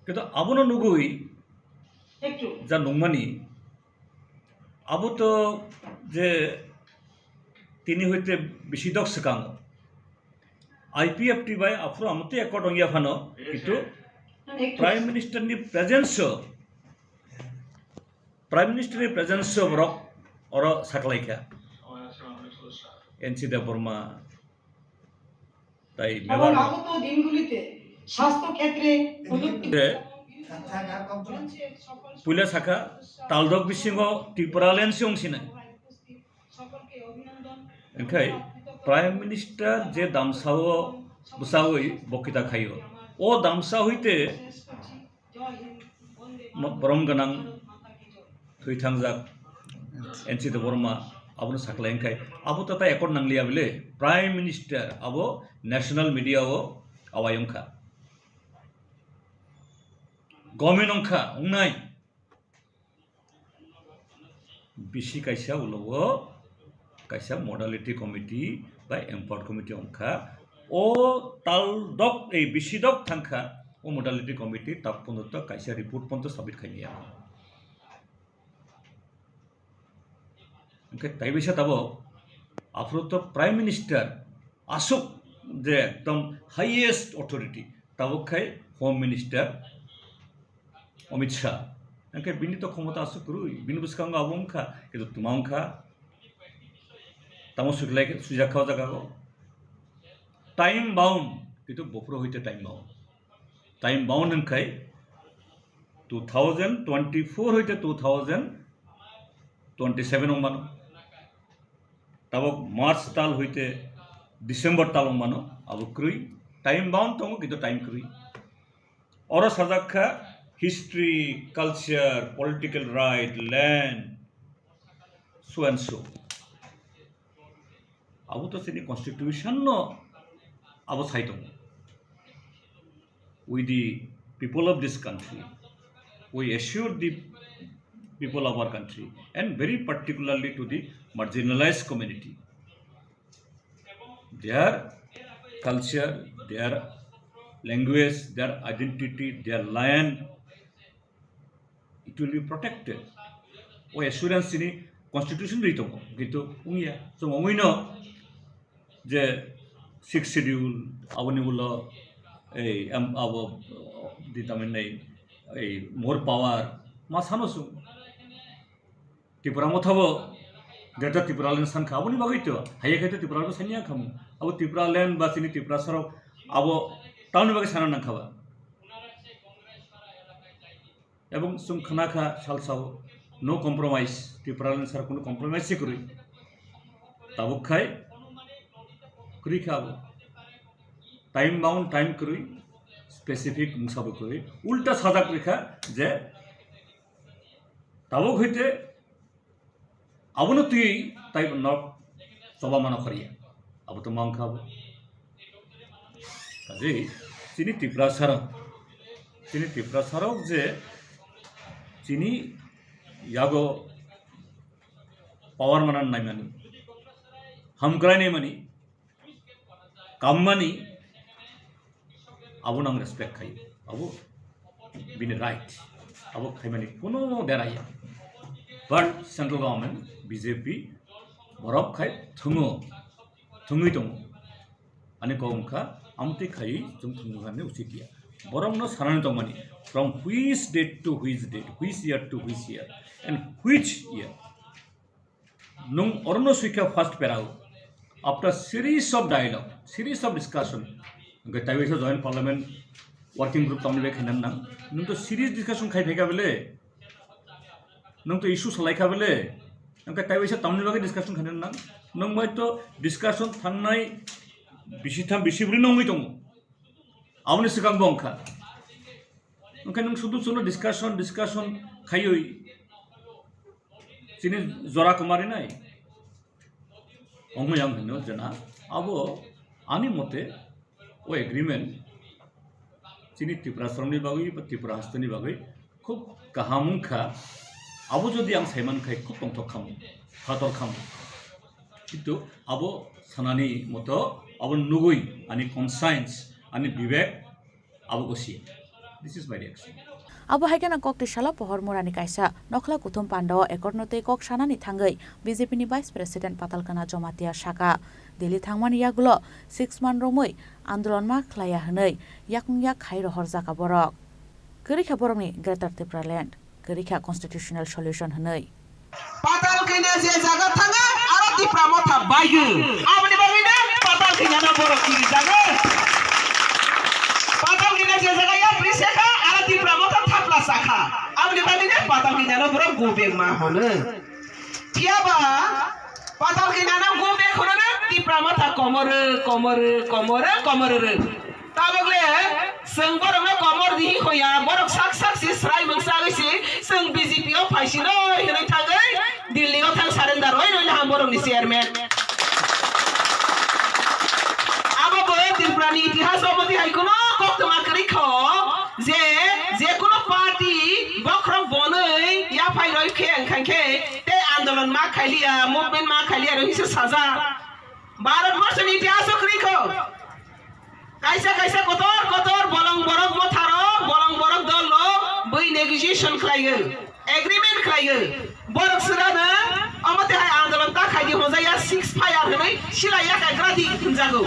Kintu abono nugwi ja nungmani, abo to je tini hoite bisi dok swkango I P F T bai aphuru amotwi accord wngya phano, kintu Prime Minister ni presence o, Prime Minister ni presence o borok oro saklaikha. N C Debbarma, tai এবং আগত দিনগুলিতে স্বাস্থ্য ক্ষেত্রে প্রযুক্তি puila sakha, taldok bisingo Tipraland se wngsinai. Hwnkhe Prime Minister je damsao bwsawi bokita khaio, o damsa hoite mo-, borom gwnang thwi thangjak N C Debbarma abono saklai wngkhai abo to tai accord nangliya bile Prime Minister abo national media o awai wngkha. Government wngkha, wngnai. Bisi kaisa ulo o kaisa modality committee bai empowered committee wngkha. O tal dok, ei bisi dok thangkha o modality committee tak pono to kaisa report pono to submit khaimaya. Hwnkhe tai bisa tabok aphuru to Prime Minister aswk je ekdom highest authority, tabok khai Home Minister Amit Shah. Hwnkhe bini to khomota aswk kwrwi, bini bwskango abo wngkha, kintu twma wngkha. Tamo sujak kha o jaga o. Time bound, kintu buphuru hoite time bound. Time bound hwnkhai two thousand twenty-four hoite two thousand twenty-seven wngmano. Tabok March tal hoite December tal wngmano, abo kwrwi. Time bound tongo, kintu time kwrwi. Oro sajak kha history, culture, political right, land, so and so. Abo to chini constitution no abo sai tongo. With the people of this country, we assure the people of our country and very particularly to the marginalized community, their culture, their language, their identity, their land, it will be protected. O assurance chini constitution rwi tongo, kintu wngya. Chwng wngwino je sixth schedule, aboni ulo ei, em, abo, di tamin nei, ei, more power, ma sano chwng. Tipra Motha bo Greater Tipraland sankha, aboni bagwi to, haiya khai to Tipraland bo sanya khamu. Abo Tipraland ba chini Tiprasarok, abo tamni bagwi sana nangkha ba. Ebong chwng khna kha salsao, no compromise, Tipraland sar kunu compromise se kwrwi. Tabuk khai kwrwi kha abo. Time bound, time kwrwi, specific mungsa bo kwrwi. Ulta sajak rikha je tabuk hoite abono twi tai nok choba mano khoriya. Abo to mang kha bo. Kaje chini Tiprasa rok, chini Tiprasa rok je chini yago power manan naimani, hamkrai naimani, kammani, abo nang respect khai, abo bini right, abo khaimani kuno deraya. But central government B J P borok khai thungo, thungwi tongo. Ani kok wngkha, amtwi khai chwng thungo hwnwi uchitia. Borokno sanani tongmani, from which date to which date, which year to which year, and which year. Nung orono suikha first para o. After series of dialogue, series of discussion, hwnkhe taiwaisa joint parliament working group tamni bai khaina nang. Nung to series discussion khai phaikha bele, nung to issue salai kha bele, hwnkhe taiwaisa tamni bagwi discussion khaina nang. Nung bai to discussion thangnai bisi tham bisi bwrwi nungwi tongo. Aboni swkang bo wngkha. Hwnkhe nung sudu sudu discussion, discussion khaiwi chini jora kwmarinai. Wngmaya wng hino jena abo ani mote o agreement chini Tiprasarokni bagwi ba Tripura hasteni bagwi khub kaham wngkha. Abo jodi ang saiman khai khub tongthok khamu, phator khamu. Kintu abo sanani moto abo nugwi ani conscience, ani bibek abo gosi. This is my reaction. Abo hai kheno kok twi salo Pohor Murani kaisa nokhla kuthum pandao ekorno tei kok sanani thangwi B J P ni Vice President Patal Kanya Jamatia saka, Delhi thangmani yagulo six man romwi andolon ma khlaiya hwnwi yakung yak khai rohorjak borok. Kwrwi kha borokni Greater Tipraland, kwrwi kha constitutional solution hwnwi. Patal Kanya je jaga thango, aro Tipra Motha baigo. Aboni bagwi no Patal Kanya no borok kiri jago. Patal Kanya je jaga yapri sekha, aro Tipra Motha thapla sakha. Aboni bagwi no Patal Kanya no borok go back ma hono. Phiya ba Patal Kanya no go back hono no Tipra Motha komoro, komoro, komoro, komoro. Tabok le, chwng borok no komor di hoya, borok sak sak si srai mung sagwi si, chwng B J P o phaisi noi hinwi thangwi, Delhi o thang surrender oi noi ham borok ni chairman. Abo bo Tripura ni itihas o moti hai kuno koktwma kwrwi kho, je, je kuno party bokhorok bonoi yaphai roi khe wngkha khe, tei andolon ma khailiya, movement ma khailiya roi se sajak. Bharat borso ni itihas o kwrwi kho. Kaisa kaisa kotor kotor bolong borok motharo, bolong borok dol no bui negotiation khlaiyo, agreement khlaiyo. Borok sirano omo tei hai andolon ta khaidi hojaya six fire hwnwi silai ya kaigra di hwnjago.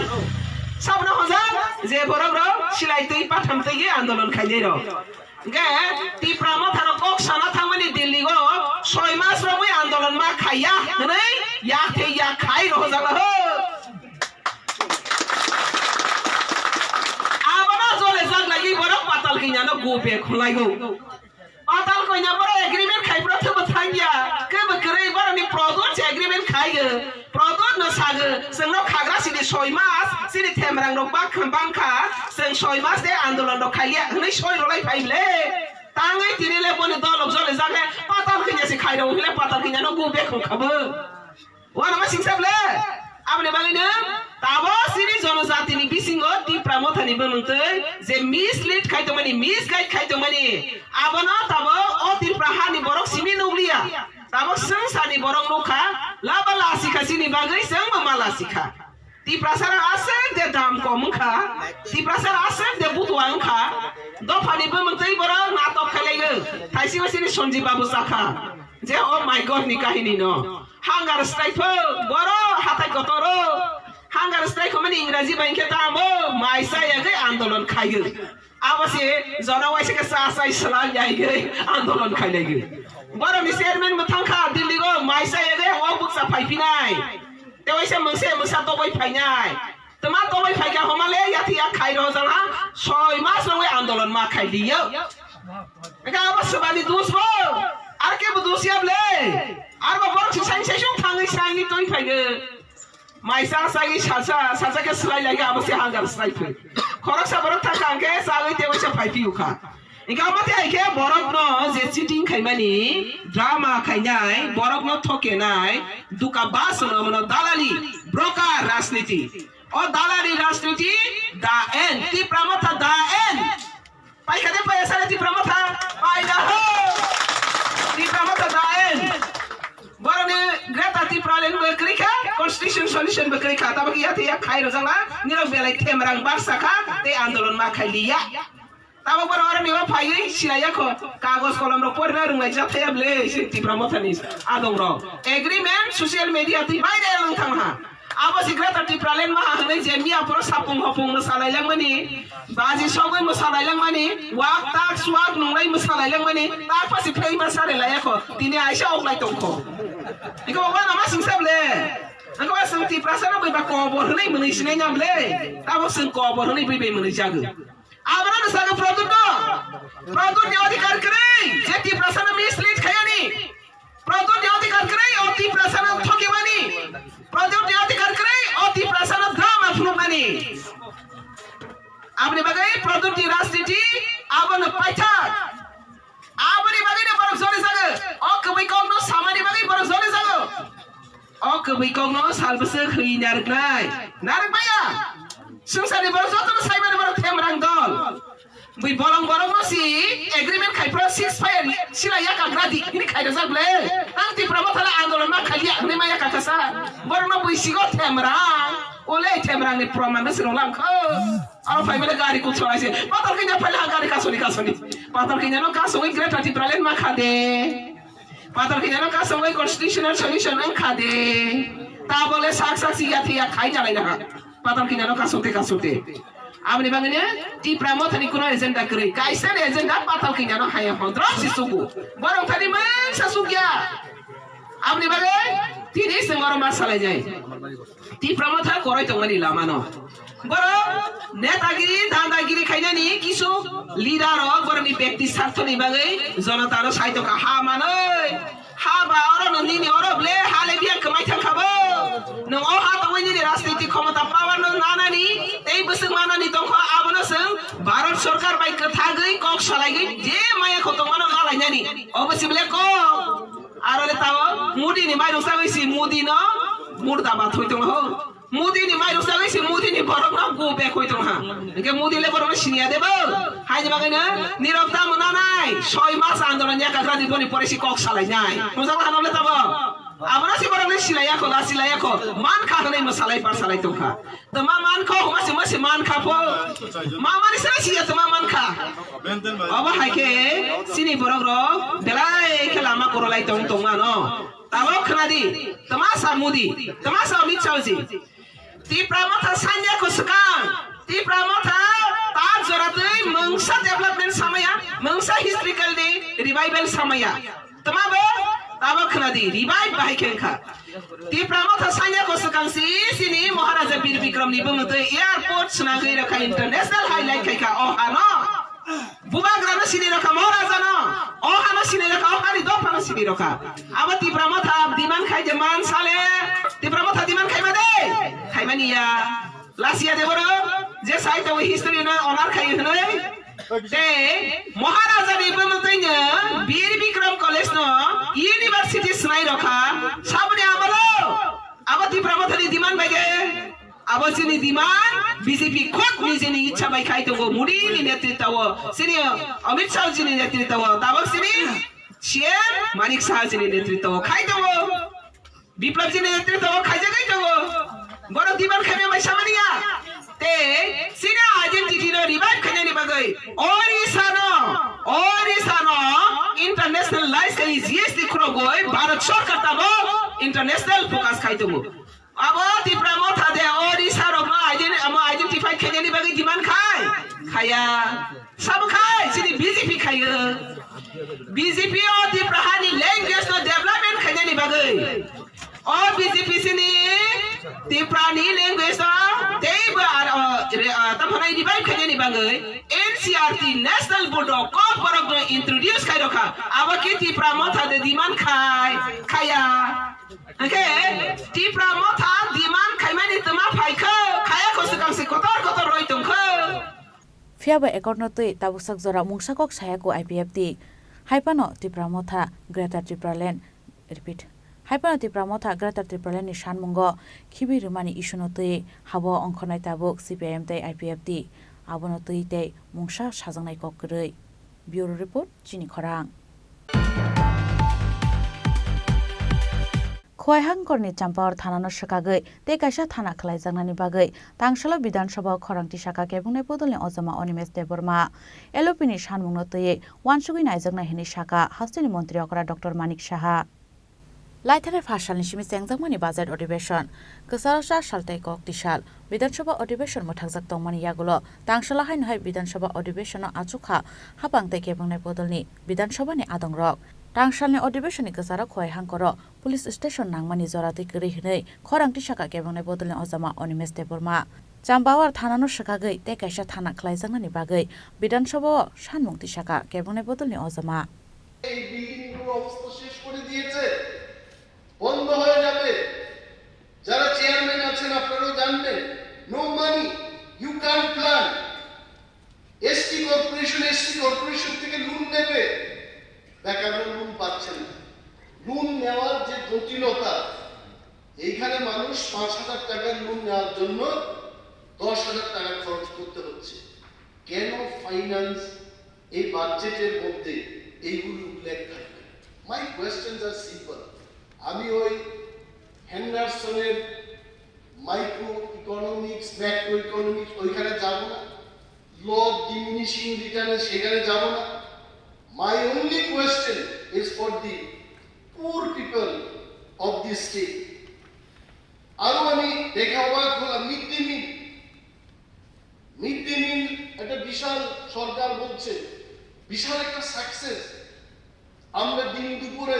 Sabno hojak je borok rok silai twi patham twi andolon khainai rok. Hingke Tipra Mothano kok sana thangmani Delhi o soi mas romwi andolon ma khaiya hwnwi yak thei yak khai rohojak ho. Abono jole jak lagi borok Patal Kanya no go back khulaigo. Patal Kanya borok agreement khai borok thebo thangya, kebo kwrwi borokni Prodot se agreement khaiyo. Prodot no sago, chwngno khagra sini soi mas, chini themrang rok bak-, bangkha, chwng soi mas de andolon rok khaiya, hwnwi soi rolai phai le. Tangwi tini le boni dolok jole jage, Patal Kanya se khairok hwnwi le Patal Kanya no go back khabo. Wana ma singsa ble? Aboni bagwi no, tabo chini jonojatini bisingo Tipra Mothani bumung twi je mislead khai tongmani, misguide khai tongmani, abono tabo o Tripura hani borok simi nukliya. Tabok swngcharni borok nukha, laba lasikha chini bagwi chwngbo ma lasikha. Tiprasarok aswk de dam kom wngkha, Tiprasarok aswk de butua wngkha, dophani bumung twi borok natok khailaigo, thaisingo chini Sanjeev Babu chakha, je oh my God ni kahini no. Hunger strike pho, borok hatai kotoro, hunger strike khomani Ingraji bai khe tamo, mai chayagwi andolon khaigo. Abo se jora waisa khe cha chai swlai yaigwi andolon khailaigo. Borokni chairman bo thangkha Delhi o mai chayagwi o bukcha phaiphinai. Te waisa mungsa mungsa toboi phainai. Tama toboi phaikha homale yathi yak khai rojak ha soi mas rogwi andolon ma khai liyo. Eka abo swbani dus bo. Ar kebo dus ya ble. Arbo borok se sai sai sung thangwi saini twi phaigo. Mai cha chagwi sacha, sacha khe swlai lai khe abo se hunger strike phai. Khoroksa borok thangkha hwnkhe chagwi tei waisa phai phiyokha. Hingke omo tei hai khe borokno je cheating khaimani, drama khainai, borokno thokenai, duka bas hwno omono dalali, broker rajniti. O dalali rajniti, the end. Tipra Motha, the end. Paikha de paiya sare Tipra Motha? Paida ho! Tipra Motha, the end. Borokni Greater Tipraland bo kwrwi kha, constitution solution bo kwrwi kha. Tabuk ya thai ya khai rwjakna, nirok belai themrang barsa kha, tei andolon ma khai liya. Tabuk borok aro nima phaiwi silaiya kho, kagoj kolom rok porina rwnglaijak thaya bwle se Tipra Mothani adong rok. Agreement social media twi viral wng thang ha. Abo se Greater Tipraland maha hwnwi je miya phoro sapung hopung mwsalailangmani, baji sogwi mwsalailangmani, wak tak swak nunglai mwsalailangmani, tak pasi phlai ma sare laiya kho, tini aisa oklai tong kho. Iko ba nama singsa bwle. Angkhe ba swng Tiprasa no bai ba kobor hwnwi mwnwi sinai na bwle. Abo swng kobor hwnwi bai bai mwnwi jago. Abono no sago Pradyut no. Pradyut ni odhikar kwrwi, je Tiprasa no mislead khayani. Pradyut ni odhikar kwrwi, o Tiprasa no thokimani. Pradyut ni odhikar kwrwi, o Tiprasa no drama phunukmani. Aboni bagwi Pradyut ni rajniti abono paithak. Aboni bagwi no borok joli jago. O kwbwi kokno samani bagwi borok joli jago. O kwbwi kokno sal bwswk hwi narwknai. Narwk maya. Swngcharni borok jotono saimani borok themrang dol. Bui bolong borokno si agreement khai phro ceasefire sila yaka gradi hini khai rwjak le. Ang Tipra Motha le andolon ma khaiya hwnwi ma yaka kasa. Borokno bui sigo themrang. Ole themrangni proman no sirong lam kho. Aro phai mane gari kuchonai se. Patal kinya phai ha gari kasoni kasoni. Patal kinya no kasongwi Greater Tipraland ma kha de. Patal kinya no kasongwi constitutional solution wng kha de. Ta bole sak sak si ya thi ya khai jalai na ha. Patal kinya no kasong te kasong te. Aboni bagwi ne Tipra Mothani kuno agenda kwrwi. Kaisa ni agenda Patal kinya no haya hondro si suku. Borok thani mangsa sukya. Aboni bagwi tini se ngoro ma salai jai. Tipra Motha koroi tongmani lama no. Borok netagiri, dandagiri khainani kisu leader rok borokni bekti sarthoni bagwi jonotano saitokha ha manwi. Ha ba oro no nini oro ble ha le biya kwmai thang kha bo. Nwng o ha tongwi nini rajniti khomota power no nanani tei bwswk manani tongkho abono chwng Bharat Sarkar bai kwthagwi kok salaigwi je maya khotongmano nalainani obo si ble kok. Aro le tao Modi ni mairung sagwi si Modi no murda ba thoi tong ho. Modi ni mairung sagwi si Modi ni borok no go back hoi tong ha. Hingke Modi le borok no siniya de bo. Hai ni bagwi no nirok tamo nanai. Soi mas andolon ya kakra di boni pore si kok salai nai. Mujang hano le tabo. Abono si borok no silai ya ko, la silai ya ko. Man kha hwnwi mo salai par salai tong kha. Tama man kha, huma si, huma si man kha po. Ma mani sini si ya tama man kha. Obo hai khe sini borok rok belai khe lama korolai tong tong mano. Tabok khna di, tama sa Modi, tama sa Amit Shah ji. Tipra Motha sanya ko swkang. Tipra Motha ta jora twi mungsa development samaya, mungsa historical ni revival samaya. Tama bo, tabo khna di, revive bahai khe wngkha. Tipra Motha sanya ko swkang si, sini Maharaja Bir Bikram ni bumung twi airport swnagwi rwkha, international highlight khai kha o hano. Bubagra no sini rwkha, Maharaja no, o hano sini rwkha, o hani dopha no sini rwkha. Abo Tipra Motha demand khai je man sale, Tipra Motha demand khai ma de, khai mani ya. Lasia de boro, je sai to history no honor khai hwnwi. Tei Maharaja ni bumung twi no Bir Bikram College no university swnai rokha, saboni amalo abo Tipra Mothani demand bai de, abo chini demand B J P khud nijeni ichha bai khai tongo, Modi ni netritwa o, chini Amit Shah chini netritwa o, tabok chini C M Manik Saha chini netritwa o khai tongo. Biplab chini netritwa o khaijagwi tongo. Borok demand khaimani bai samani ya. Tei chini identity no revive khainani bagwi Orissa no, Orissa no internationalize khai G S T khurogwi Bharat Sarkar tamo international focus khai tongo. Abo Tipra Motha de Orissa rokno identi-, amo identify khainani bagwi demand khai? Khaya. Sabo khai, chini B J P khayo. B J P o Tipra hani language no development khainani bagwi. O B J P chini Tipra ni language no teibo ar, o, re, o, tamo hwnwi revive khainani bagwi N C R T National Board o kok borok no introduce khai rokha. Abo khe Tipra Motha de demand khai, khaya. Hwnkhe Tipra Motha demand khaimani twma phaikha, khaya kho swkang se kotor kotor roi tongkha. Phiya ba accord no twi tabuksak jora mungsa kok saya ku I P F T. Hai phano Tipra Motha, Greater Tipraland, repeat. Hai phano Tipra Motha, Greater Tipraland ni sanmungo khibi rwmani issue no twi habo ongkhornai tabuk C P I M tei I P F T. Abono twi tei mungsa sajaknai kok kwrwi. Bureau Report, Chini Khorang. Khowai hangkorni Champawar thanano swkagwi tei kaisa thana khlaijaknani bagwi tangsalo Bidhan Sabha o khorang tisaka kebwngnai bodolni ojama Animesh Debbarma. L O P ni sanmungno twiwi uansugwi naijaknai hwnwi sakha hasteni montri okra Doctor Manik Saha. Laithani pha salni simi chengjakmani budget odibeshon kwcharo char sal tei kok tisal Bidhan Sabha odibeshon mwthakjak tongmani yagulo tangsalo haino hai Bidhan Sabha odibeshono achukha hapang tei kebwngnai bodolni Bidhan Sabhani adongrok. Tangsalni odibeshonni kwcharo Khowai hangkoro police station nangmani jora twi kwrwi hwnwi khorang tisaka kebwngnai bodolni ojama Animesh Debbarma. Champawar thanano swkagwi tei kaisa thana khlaijaknani bagwi Bidhan Sabha o sanmung tisaka kebwngnai bodolni ojama. এই বিল্ডিং গুলোর অবস্থা শেষ করে দিয়েছে, বন্ধ হয়ে যাবে। যারা চেয়ারম্যান আছেন আপনারাও জানবেন, no money, you can't plan। ST corporation, SC corporation থেকে লোন নেবে, বেকাররা লোন পাচ্ছে না। লোন নেওয়ার যে জটিলতা, এইখানে মানুষ পাঁচ হাজার টাকার লোন নেওয়ার জন্য দশ হাজার টাকা খরচ করতে হচ্ছে। কেন ফাইন্যান্স এই বাজেটের মধ্যে এইগুলি উল্লেখ থাকবে? My questions are simple। আমি ওই হেন্ডারসনের মাইক্রো ইকোনমিক্স, ম্যাক্রো ইকোনমিক্স ওইখানে যাব না, ল অফ ডিমিনিশিং রিটার্নে সেখানে যাব না। My only question is for the poor people of this state। আরো আমি দেখে অবাক হলাম, mid day meal, mid day meal একটা বিশাল, সরকার বলছে বিশাল একটা সাকসেস, আমরা দিন দুপুরে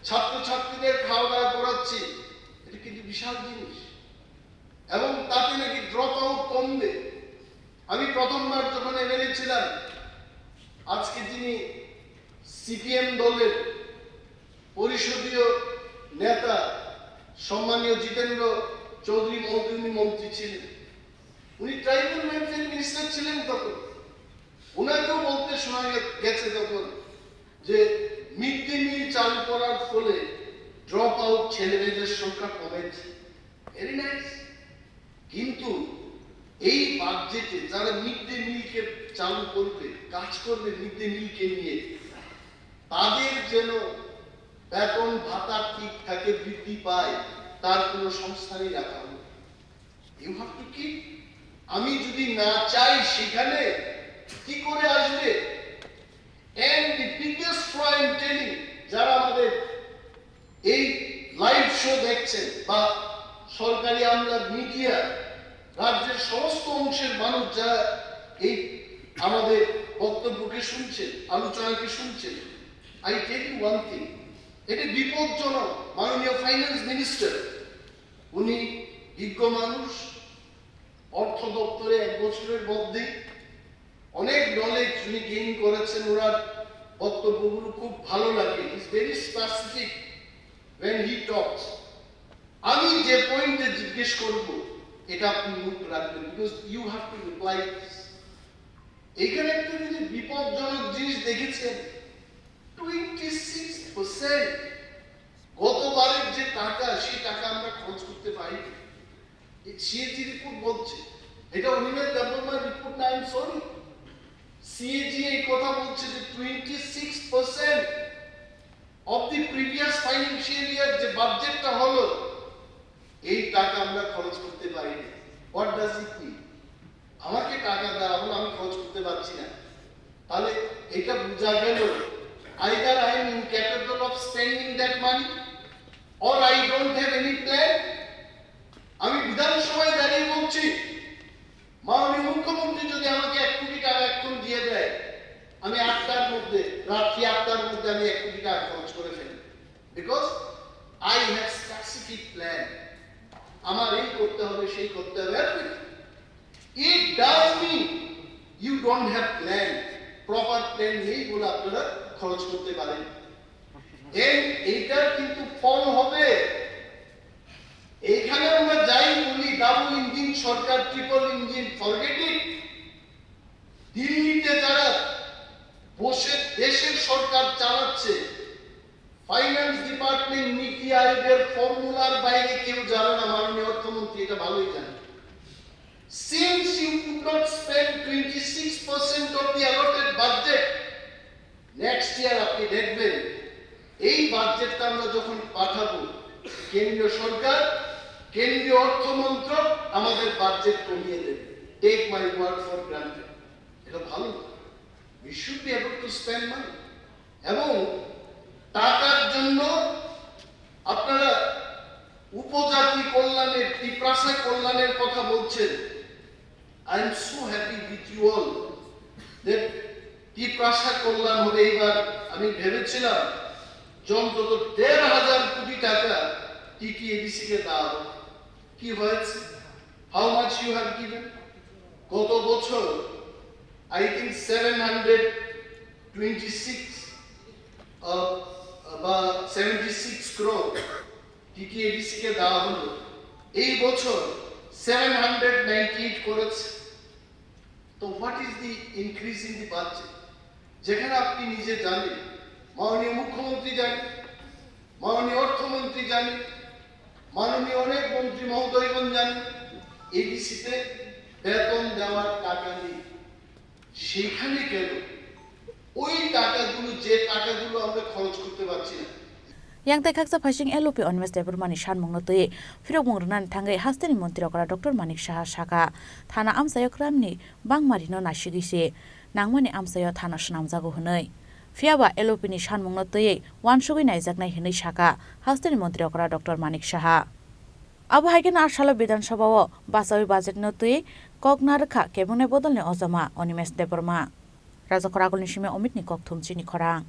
ছাত্রছাত্রীদের খাওয়া দাওয়া করাচ্ছি, এটা কিন্তু বিশাল জিনিস। এবং তাতে নাকি ড্রপ আউট কমবে। আমি প্রথমবার যখন এমএলএ ছিলাম, আজকে যিনি সিপিএম দলের পরিষদীয় নেতা সম্মানীয় জিতেন্দ্র চৌধুরী মহোদয়, উনি মন্ত্রী ছিলেন, উনি ট্রাইবাল ওয়েলফেয়ার মিনিস্টার ছিলেন তখন। ওনাকেও বলতে শোনা গে-, গেছে তখন যে মিড ডে মিল চালু করার ফলে ড্রপ আউট ছেলেমেয়েদের সংখ্যা কমেছে। Very nice. কিন্তু এই বাজেটে যারা মিড ডে মিলকে চালু করবে, কাজ করবে মিড ডে মিলকে নিয়ে, তাদের যেন বেতন ভাতা ঠিক থাকে, বৃদ্ধি পায়, তার কোনো সংস্থানই রাখা হলো না। You have to keep. আমি যদি না চাই সেখানে, কি করে আসবে? And the biggest fraud, I'm telling, যারা আমাদের এই লাইভ শো দেখছেন বা সরকারি আমলা, মিডিয়া, রাজ্যের সমস্ত অংশের মানুষ যারা এই আমাদের বক্তব্যকে শুনছেন, আলোচনাকে শুনছেন, I tell you one thing, এটি বিপজ্জনক। মাননীয় ফাইন্যান্স মিনিস্টার, উনি বিজ্ঞ মানুষ, অর্থ দপ্তরে এক বছরের মধ্যেই অনেক নলেজ উনি গেইন করেছেন। ওনার বক্তব্যগুলো খুব ভালো লাগে। He's very specific when he talks। আমি যে পয়েন্টে জিজ্ঞেস করব, এটা আপনি মুখ রাখবেন, because you have to reply this। এখানে একটা যদি বিপজ্জনক জিনিস দেখেছেন, টোয়েন্টি সিক্স পার্সেন্ট গতবারের যে টাকা, সেই টাকা আমরা খরচ করতে পারি। সিএজি রিপোর্ট বলছে, এটা অনিমেষ দেববর্মার রিপোর্ট না, আই এম সরি। সিএজি এই কথা বলছে যে twenty six percent of the previous financial year যে বাজেটটা হলো, এই টাকা আমরা খরচ করতে পারিনি। What does it mean? আমাকে টাকা দেওয়া হলো, আমি খরচ করতে পারছি না, তাহলে এটা বোঝা গেল, either I am incapable of spending that money or I don't have any plan। আমি বিধানসভায় দাঁড়িয়ে বলছি, মাননীয় মুখ্যমন্ত্রী যদি আমাকে এক কোটি টাকা এখন দিয়ে দেয়, আমি আটটার মধ্যে, রাত্রি আটটার মধ্যে আমি এক কোটি টাকা খরচ করে ফেলি, because I have specific plan। আমার এই করতে হবে, সেই করতে হবে, everything। It does mean you don't have plan, proper plan নেই বলে আপনারা খরচ করতে পারেন। এন এইটার কিন্তু ফল হবে। এখানে আমরা যাই বলি, double engine Sarkar, triple engine, forget it. দিল্লিতে যারা বসে দেশের সরকার চালাচ্ছে, ফাইন্যান্স ডিপার্টমেন্ট নীতি আয়োগের ফর্মুলার বাইরে কেউ যাবে না, মাননীয় অর্থমন্ত্রী এটা ভালোই জানেন। Since you could not spend twenty six percent of the allotted budget, next year আপনি দেখবেন এই বাজেটটা আমরা যখন পাঠাবো কেন্দ্রীয় সরকার, কেন্দ্রীয় অর্থ মন্ত্রক আমাদের বাজেট কমিয়ে দেবে। Take my word for granted, এটা ভালো না। We should be able to spend money. এবং টাকার জন্য আপনারা উপজাতি কল্যাণের, তিপ্রাসা কল্যাণের কথা বলছেন। I am so happy with you all that Tiprasa কল্যাণ হবে এইবার। আমি ভেবেছিলাম যে অন্তত দেড় হাজার কোটি টাকা টিটিএডিসি কে দেওয়া হবে। কি হয়েছে? How much you have given? গত বছর I think seven hundred twenty six, uh, বা seventy six crore টিটিএডিসি কে দেওয়া হলো। এই বছর সেভেন হান্ড্রেড নাইনটি এইট করেছে। তো what is the increase in the budget? যেখানে আপনি নিজে জানেন, মাননীয় মুখ্যমন্ত্রী জানেন, মাননীয় অর্থমন্ত্রী জানেন, মাননীয় অনেক মন্ত্রী মহোদয়গণ জানেন, এডিসিতে বেতন দেওয়ার টাকা নেই। সেখানে কেন ওই টাকাগুলো, যে টাকাগুলো আমরা খরচ করতে পারছি না? Yang tei khaksa phaising L O P Animesh Debbarmani sanmungno twiwi phirokmung rwnani thangwi hasteni montri okra Doctor Manik Saha sakha, thana amchaio kramni bangmarino naisigwi se nangmani amchaio thana swnamjago hwnwi. Phiyaba L O P ni sanmungno twiwi uansugwi naijaknai hwnwi sakha hasteni montri okra Doctor Manik Saha. Abo hai kheno a salo Bidhan Sabha o bachaui budget no twi kok narwkha kebengni bodolni ojama Animesh Debbarma. Rajakhor Agulni simi Omitni kokthum chini khorang.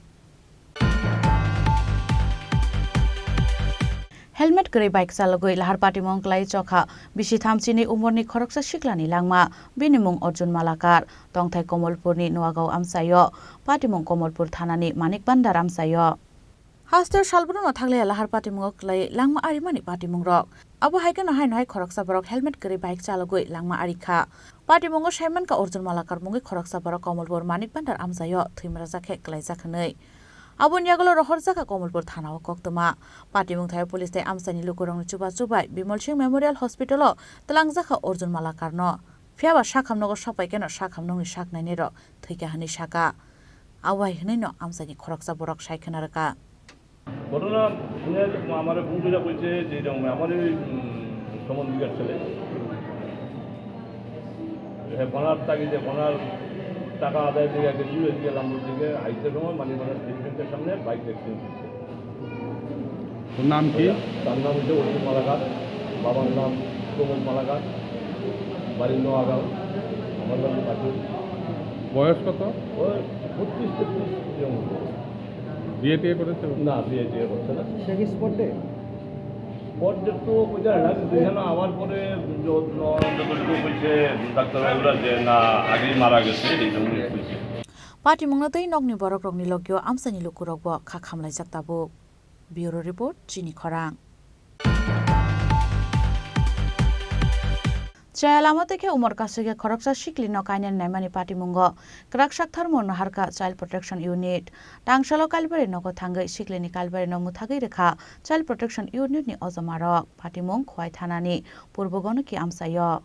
Helmet kwrwi bike chalogwi lahar patimung kwlai chokha bisi tham chini umorni khoroksa siklani langma, bini mung Arjun Malakar, tongthai Komolpurni Nuagaon amchaio, patimung Komolpur thanani Manik Bhandar amchaio. Haste salbruno thakliya lahar patimungo kwlai langma arimani patimungrok. Abo hai kheno haino hai khoroksa borok helmet kwrwi bike chalogwi langma arikha. Patimungo saimankha Arjun Malakar mungwi khoroksa borok Komolpur Manik Bhandar amchaio thwimrajak khe kwlaijak hwnwi. Aboni yagulo rohorjakha Komolpur thanao koktwma. Patimung thaio police tei amchaini lukurokni chubachu bai Bimal Singh Memorial Hospital-o twlangjakha Arjun Malakarno. Phiyaba sakham nogo sopai kheno sakham nokni sak nainairok thwikha hwnwi sakha. Abo hai hwnwino amchaini khoroksa borok sai khna rwkha. ঘটনা শুনে আমার বন্ধুরা বলছে যে এরকম আমার ওই, উম, সমন দিঘার ছেলে। হ্যাঁ, ভাড়ার তাগিদে, ভাড়ার টাকা আদায় দিয়ে আগে দূরে দিয়ে লাম্বর দিকে আইতে সময় মানিকপাড়া স্টেট ব্যাংকের সামনে বাইক অ্যাক্সিডেন্ট হচ্ছে। ওর নাম কি? তার নাম হচ্ছে অর্জুন মালাকার, বাবার নাম প্রমোদ মালাকার, বাড়ি নোয়াগাঁও, আমার বাড়ি পাটুরি। বয়স কত? বয়স বত্রিশ তেত্রিশ এরকম হবে। বিয়ে টিয়ে করেছে? না, বিয়ে টিয়ে করছে না। সে কি স্পট ডেড? স্পট ডেড তো বোঝা যায় না, কিন্তু এখানে আবার পরে য-, য-, যতটুকু হয়েছে ডাক্তারবাবুরা যে না, আগেই মারা গেছে, এই জন্যই হয়েছে। Patimungno tei nokni borokrokni logio amchaini lukurokbo kha khamlaijak tabuk. Bureau Report, Chini Khorang. Chaya lama tei khe umor kasui khe khoroksa siklino kainani naimani patimungo kwrak saktharmo naharkha Child Protection Unit. Tangsalo Kalbari nogo thangwi siklini Kalbarino mwthagwi rwkha Child Protection Unit ni ojomarok. Patimung Khowai thanani Purbo Gonoki amchaio.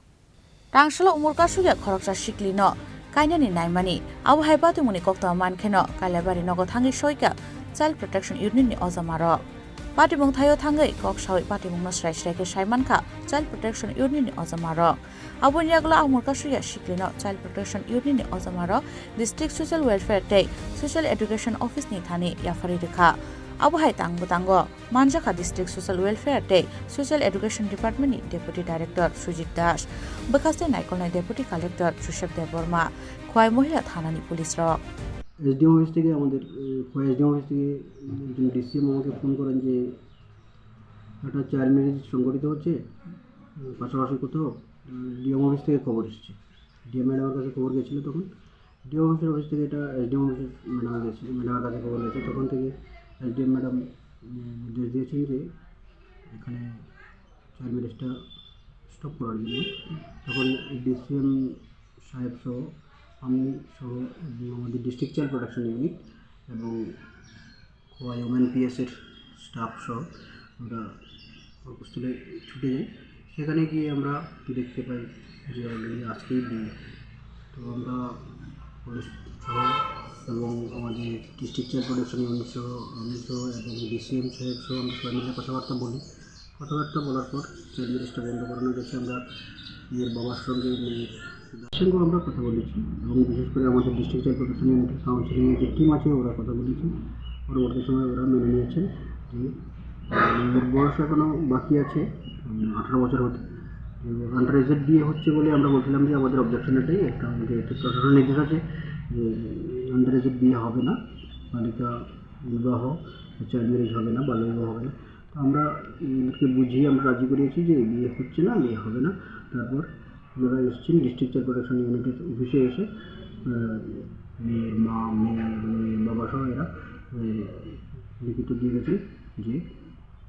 Tangsalo umor kasukya khoroksa siklino kainani naimani. Abo hai patimungni koktwma mankheno Kailabari nogo thangwi soikha Child Protection Unit ni ojomarok. Patimung thaio thangwi kok sawi patimungno srai srai khe saimankha Child Protection Unit ni ojomarok. Aboni yagulo umor kasukya siklino Child Protection Unit ni ojomarok District Social Welfare tei Social Education Office ni thani yapharwi rwkha. Abo hai tang bwtango manjakha District Social Welfare tei Social Education Department ni Deputy Director Sujit Das, bwkhaste naikolnai Deputy Collector Joseph Debbarma, Khowai Mohila thanani police rok. SDM office থেকে আমাদের, এ, Khowai SDM office থেকে একজন ডিসিএম আমাকে ফোন করেন যে একটা child marriage সংঘটিত হচ্ছে, উম, পাশাপাশি কোথাও, উম, ডিএম অফিস থেকে খবর এসেছে। ডিএম ম্যাডামের কাছে খবর গেছিলো তখন। ডিএম অফিসের অফিস থেকে এটা এসডিএম অফিসের ম্যাডাম গেছে, ম্যাডামের কাছে খবর গেছে। তখন থেকে এসডিএম ম্যাডাম, উম, নির্দেশ দিয়েছেন যে এখানে চাইল্ড ম্যারেজটা স্টপ করার জন্য। তখন ডিসিএম সাহেব সহ আমি সহ এবং আমাদের ডিস্ট্রিক্ট চাইল্ড প্রোটেকশন ইউনিট এবং খোয়াই ওমেন পিএস এর স্টাফ সহ আমরা কর্মস্থলে ছুটে যাই। সেখানে গিয়ে আমরা দেখতে পাই যে অলরেডি আজকেই বিয়ে। তো আমরা পুলিশ সহ এবং আমাদের ডিস্ট্রিক্ট চাইল্ড প্রোটেকশন ইউনিট সহ আমি সহ এবং ডিসিএম সাহেব সহ আমরা সবাই মিলে কথাবার্তা বলি। কথাবার্তা বলার পর চাইল্ড ম্যারেজটা বন্ধ করানোর জন্য আমরা মেয়ের বাবার সঙ্গে মেয়ের দাদার সঙ্গেও আমরা কথা বলেছি এবং বিশেষ করে আমাদের ডিস্ট্রিক্ট চাইল্ড প্রোটেকশন ইউনিটের কাউন্সিলিংয়ের যে টিম আছে ওরা কথা বলেছি। পরবর্তী সময় ওরা মেনে নিয়েছেন যে, আহ, মেয়ের বয়স এখনও বাকি আছে, উম, আঠারো বছর হতে। আন্ডার এজের বিয়ে হচ্ছে বলে আমরা বলছিলাম যে আমাদের অবজেকশন এটাই একটা, আমাদের একটা প্রশাসনের নির্দেশ আছে যে আন্ডার এজের বিয়ে হবে না, বালিকা বিবাহ, চাইল্ড ম্যারেজ হবে না, বাল্য বিবাহ হবে না। তো আমরা, উম, ওদেরকে বুঝিয়ে আমরা রাজি করিয়েছি যে বিয়ে হচ্ছে না, বিয়ে হবে না। তারপর ওনারা এসেছেন ডিস্ট্রিক্ট চাইল্ড প্রোটেকশন ইউনিটের অফিসে এসে, আহ, মেয়ের মা, মেয়ে, মেয়ের বাবা সহ এরা, আহ, লিখিত দিয়ে গেছেন যে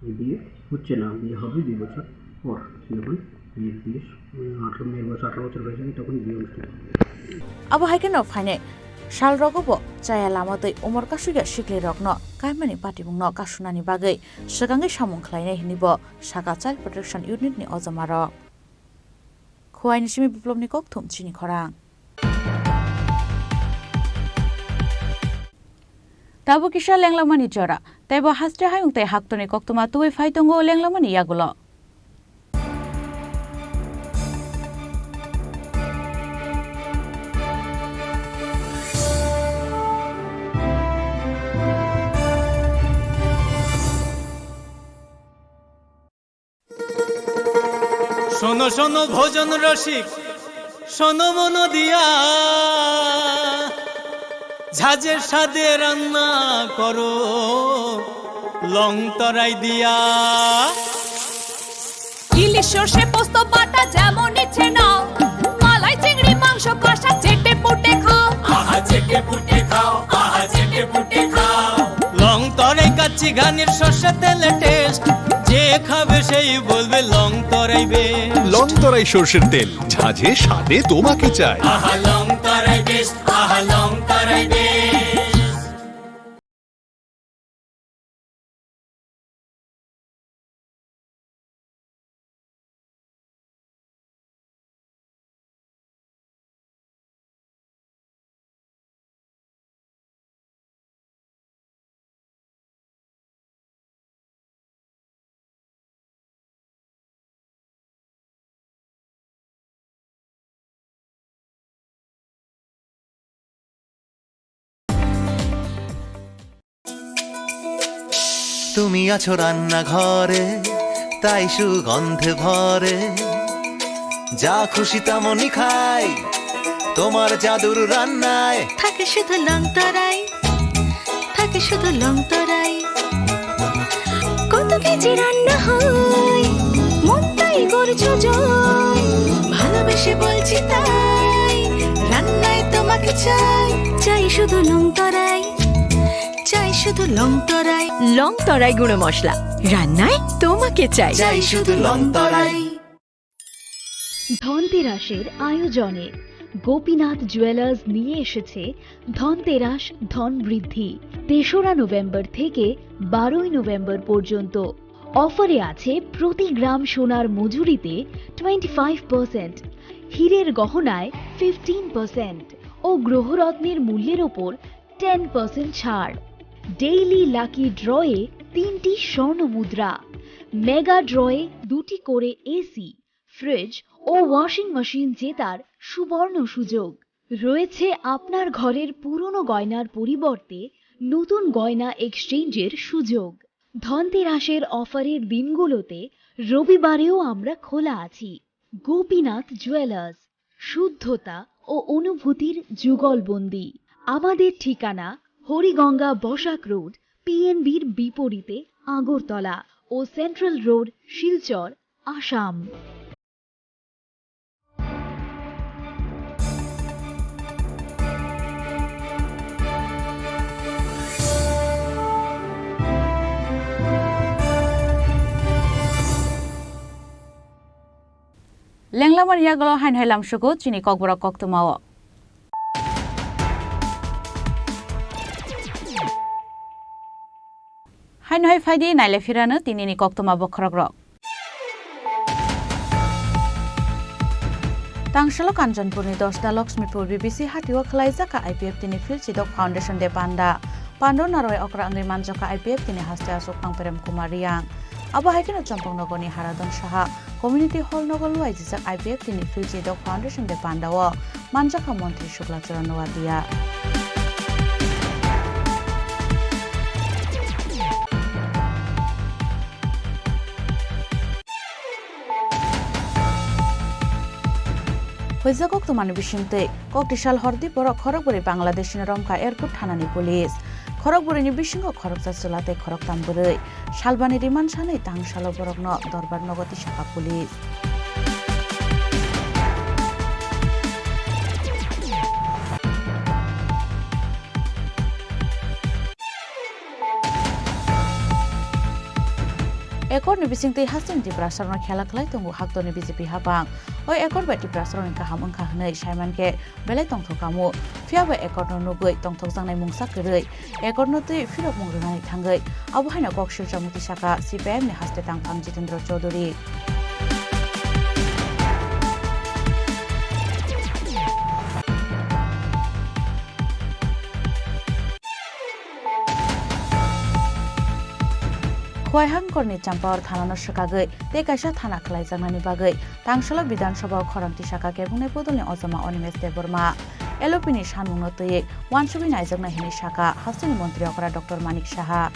এই বিয়ে হচ্ছে না, বিয়ে হবে দুই বছর পর, যখন মেয়ের বিয়ে, উম, আঠারো, মেয়ের বয়স আঠারো বছর হয়ে যাবে, তখন বিয়ে অনুষ্ঠিত হবে। Abo hai kheno phainai sal rogo bo chaya lama twi umor kasuiya sikli rokno kaimani patimungno kasunani bagwi swkangwi samung khlainai hwnwi bo saka Child Protection Unit ni ojoma rok. Khowai ni simi Biplop ni kokthum chini khorang. Tabuk kisa lenglamani jora, tei bo haste hayung tei haktorni koktwma tubui phai tongo lenglamani yagulo. শোনো শোনো ভোজন রসিক, শোনো মন দিয়া, ঝাঁঝের স্বাদে রান্না করো লং তরাই দিয়া। ইলিশ সর্ষে পোস্ত বাটা যেমন ইচ্ছে নাও, মালাই চিংড়ি মাংস কষা চেটে পুটে খাও। আহা চেটে পুটে খাও, আহা চেটে পুটে খাও। লং তরাই কাচ্চি ঘানির সর্ষে তেলে টেস্ট, যে খাবে সেই বলবে লং তরাই বেশ। লং তরাই সর্ষের তেল, ঝাঁঝে স্বাদে তোমাকে চাই। আহা লং তরাই বেশ, আহা লং তরাই বেশ। তুমি আছো রান্নাঘরে, তাই সুগন্ধে ভরে। যা খুশি তেমনই খাই, তোমার জাদুর রান্নায়। থাকে শুধু লং তরাই, থাকে শুধু লং তরাই। কত কেজি রান্না হয়, মনটাই করছো জয়। ভালোবেসে বলছি তাই, রান্নায় তোমাকে চাই। চাই শুধু লং তরাই, চাই শুধু লং তরাই। লং তরাই গুঁড়ো মশলা, রান্নায় তোমাকে চাই। চাই শুধু লং তরাই। ধনতেরাসের আয়োজনে গোপীনাথ জুয়েলার্স নিয়ে এসেছে ধনতেরাস ধন বৃদ্ধি। তেসরা নভেম্বর থেকে বারোই নভেম্বর পর্যন্ত। অফারে আছে প্রতি গ্রাম সোনার মজুরিতে টোয়েন্টি ফাইভ পার্সেন্ট, হীরের গহনায় ফিফটিন পার্সেন্ট ও গ্রহরত্নের মূল্যের ওপর টেন পার্সেন্ট ছাড়। ডেইলি লাকি ড্রয়ে তিনটি স্বর্ণ মুদ্রা, মেগা ড্রয়ে দুটি করে এসি, ফ্রিজ ও ওয়াশিং মেশিন জেতার সুবর্ণ সুযোগ। রয়েছে আপনার ঘরের পুরনো গয়নার পরিবর্তে নতুন গয়না এক্সচেঞ্জের সুযোগ। ধনতেরাসের অফারের দিনগুলোতে রবিবারেও আমরা খোলা আছি। গোপীনাথ জুয়েলার্স, শুদ্ধতা ও অনুভূতির যুগলবন্দি। আমাদের ঠিকানা হরিগঙ্গা বসাক রোড, পিএনবির বিপরীতে আগরতলা ও central road, Silchar, Assam. Lenglamani yagulo hain hai lamsugo chini kokborok koktwmao. Haino hai phaidi naile phirano tinini koktwma bokhorokrok. Tangsalo Kanchanpurni Dosda Lakshmipur B B C hatio khwlaijak kha I P F T ni Phil Chidok Foundation Day panda. Pando narwai okra wngwi manjak kha I P F T ni haste aswk Pangperem Kumar Riang. Abo hai kheno Chompong nogorni Haradon Saha Community Hall nogo luaijijak I P F T ni Phil Chidok Foundation Day panda o manjak kha Montri Shukla Charan Noatia. Huijak koktwmani bisingtwi, koktisal hordi borok khorokbwrwi Bangladeshino romkha Erkut thanani police. Khorokbwrwini bisingo khoroksa chwla tei khoroktam bwrwi. Salbani remand sanwi tangsalo borokno dorbar nogo tisakha police. Accord ni bisingtwi hasteni Tiprasarokno khela khlai tongo haktorni B J P hapang. O accord bai Tiprasarokni kaham wngkha hwnwi saimankhe belai tongthok kamo. Phiya bo accord no nugwi tongthokjaknai mungsa kwrwi accord no twi phirokmung rwnani thangwi abo haino kok silchar muti sakha C P I M ni haste tangphang Jitendra Chaudhary. Khowai Hangkorni Champawar thanano swkagwi tei kaisa thana khlaijaknani bagwi tangsalo Bidhan Sabha o khorang tisakha kebungnai bodolni ojama Animesh Debbarma. L O P ni sanmungno twiwi uansugwi naijaknai hwnwi sakha hasteni montri okra Doctor Manik Saha.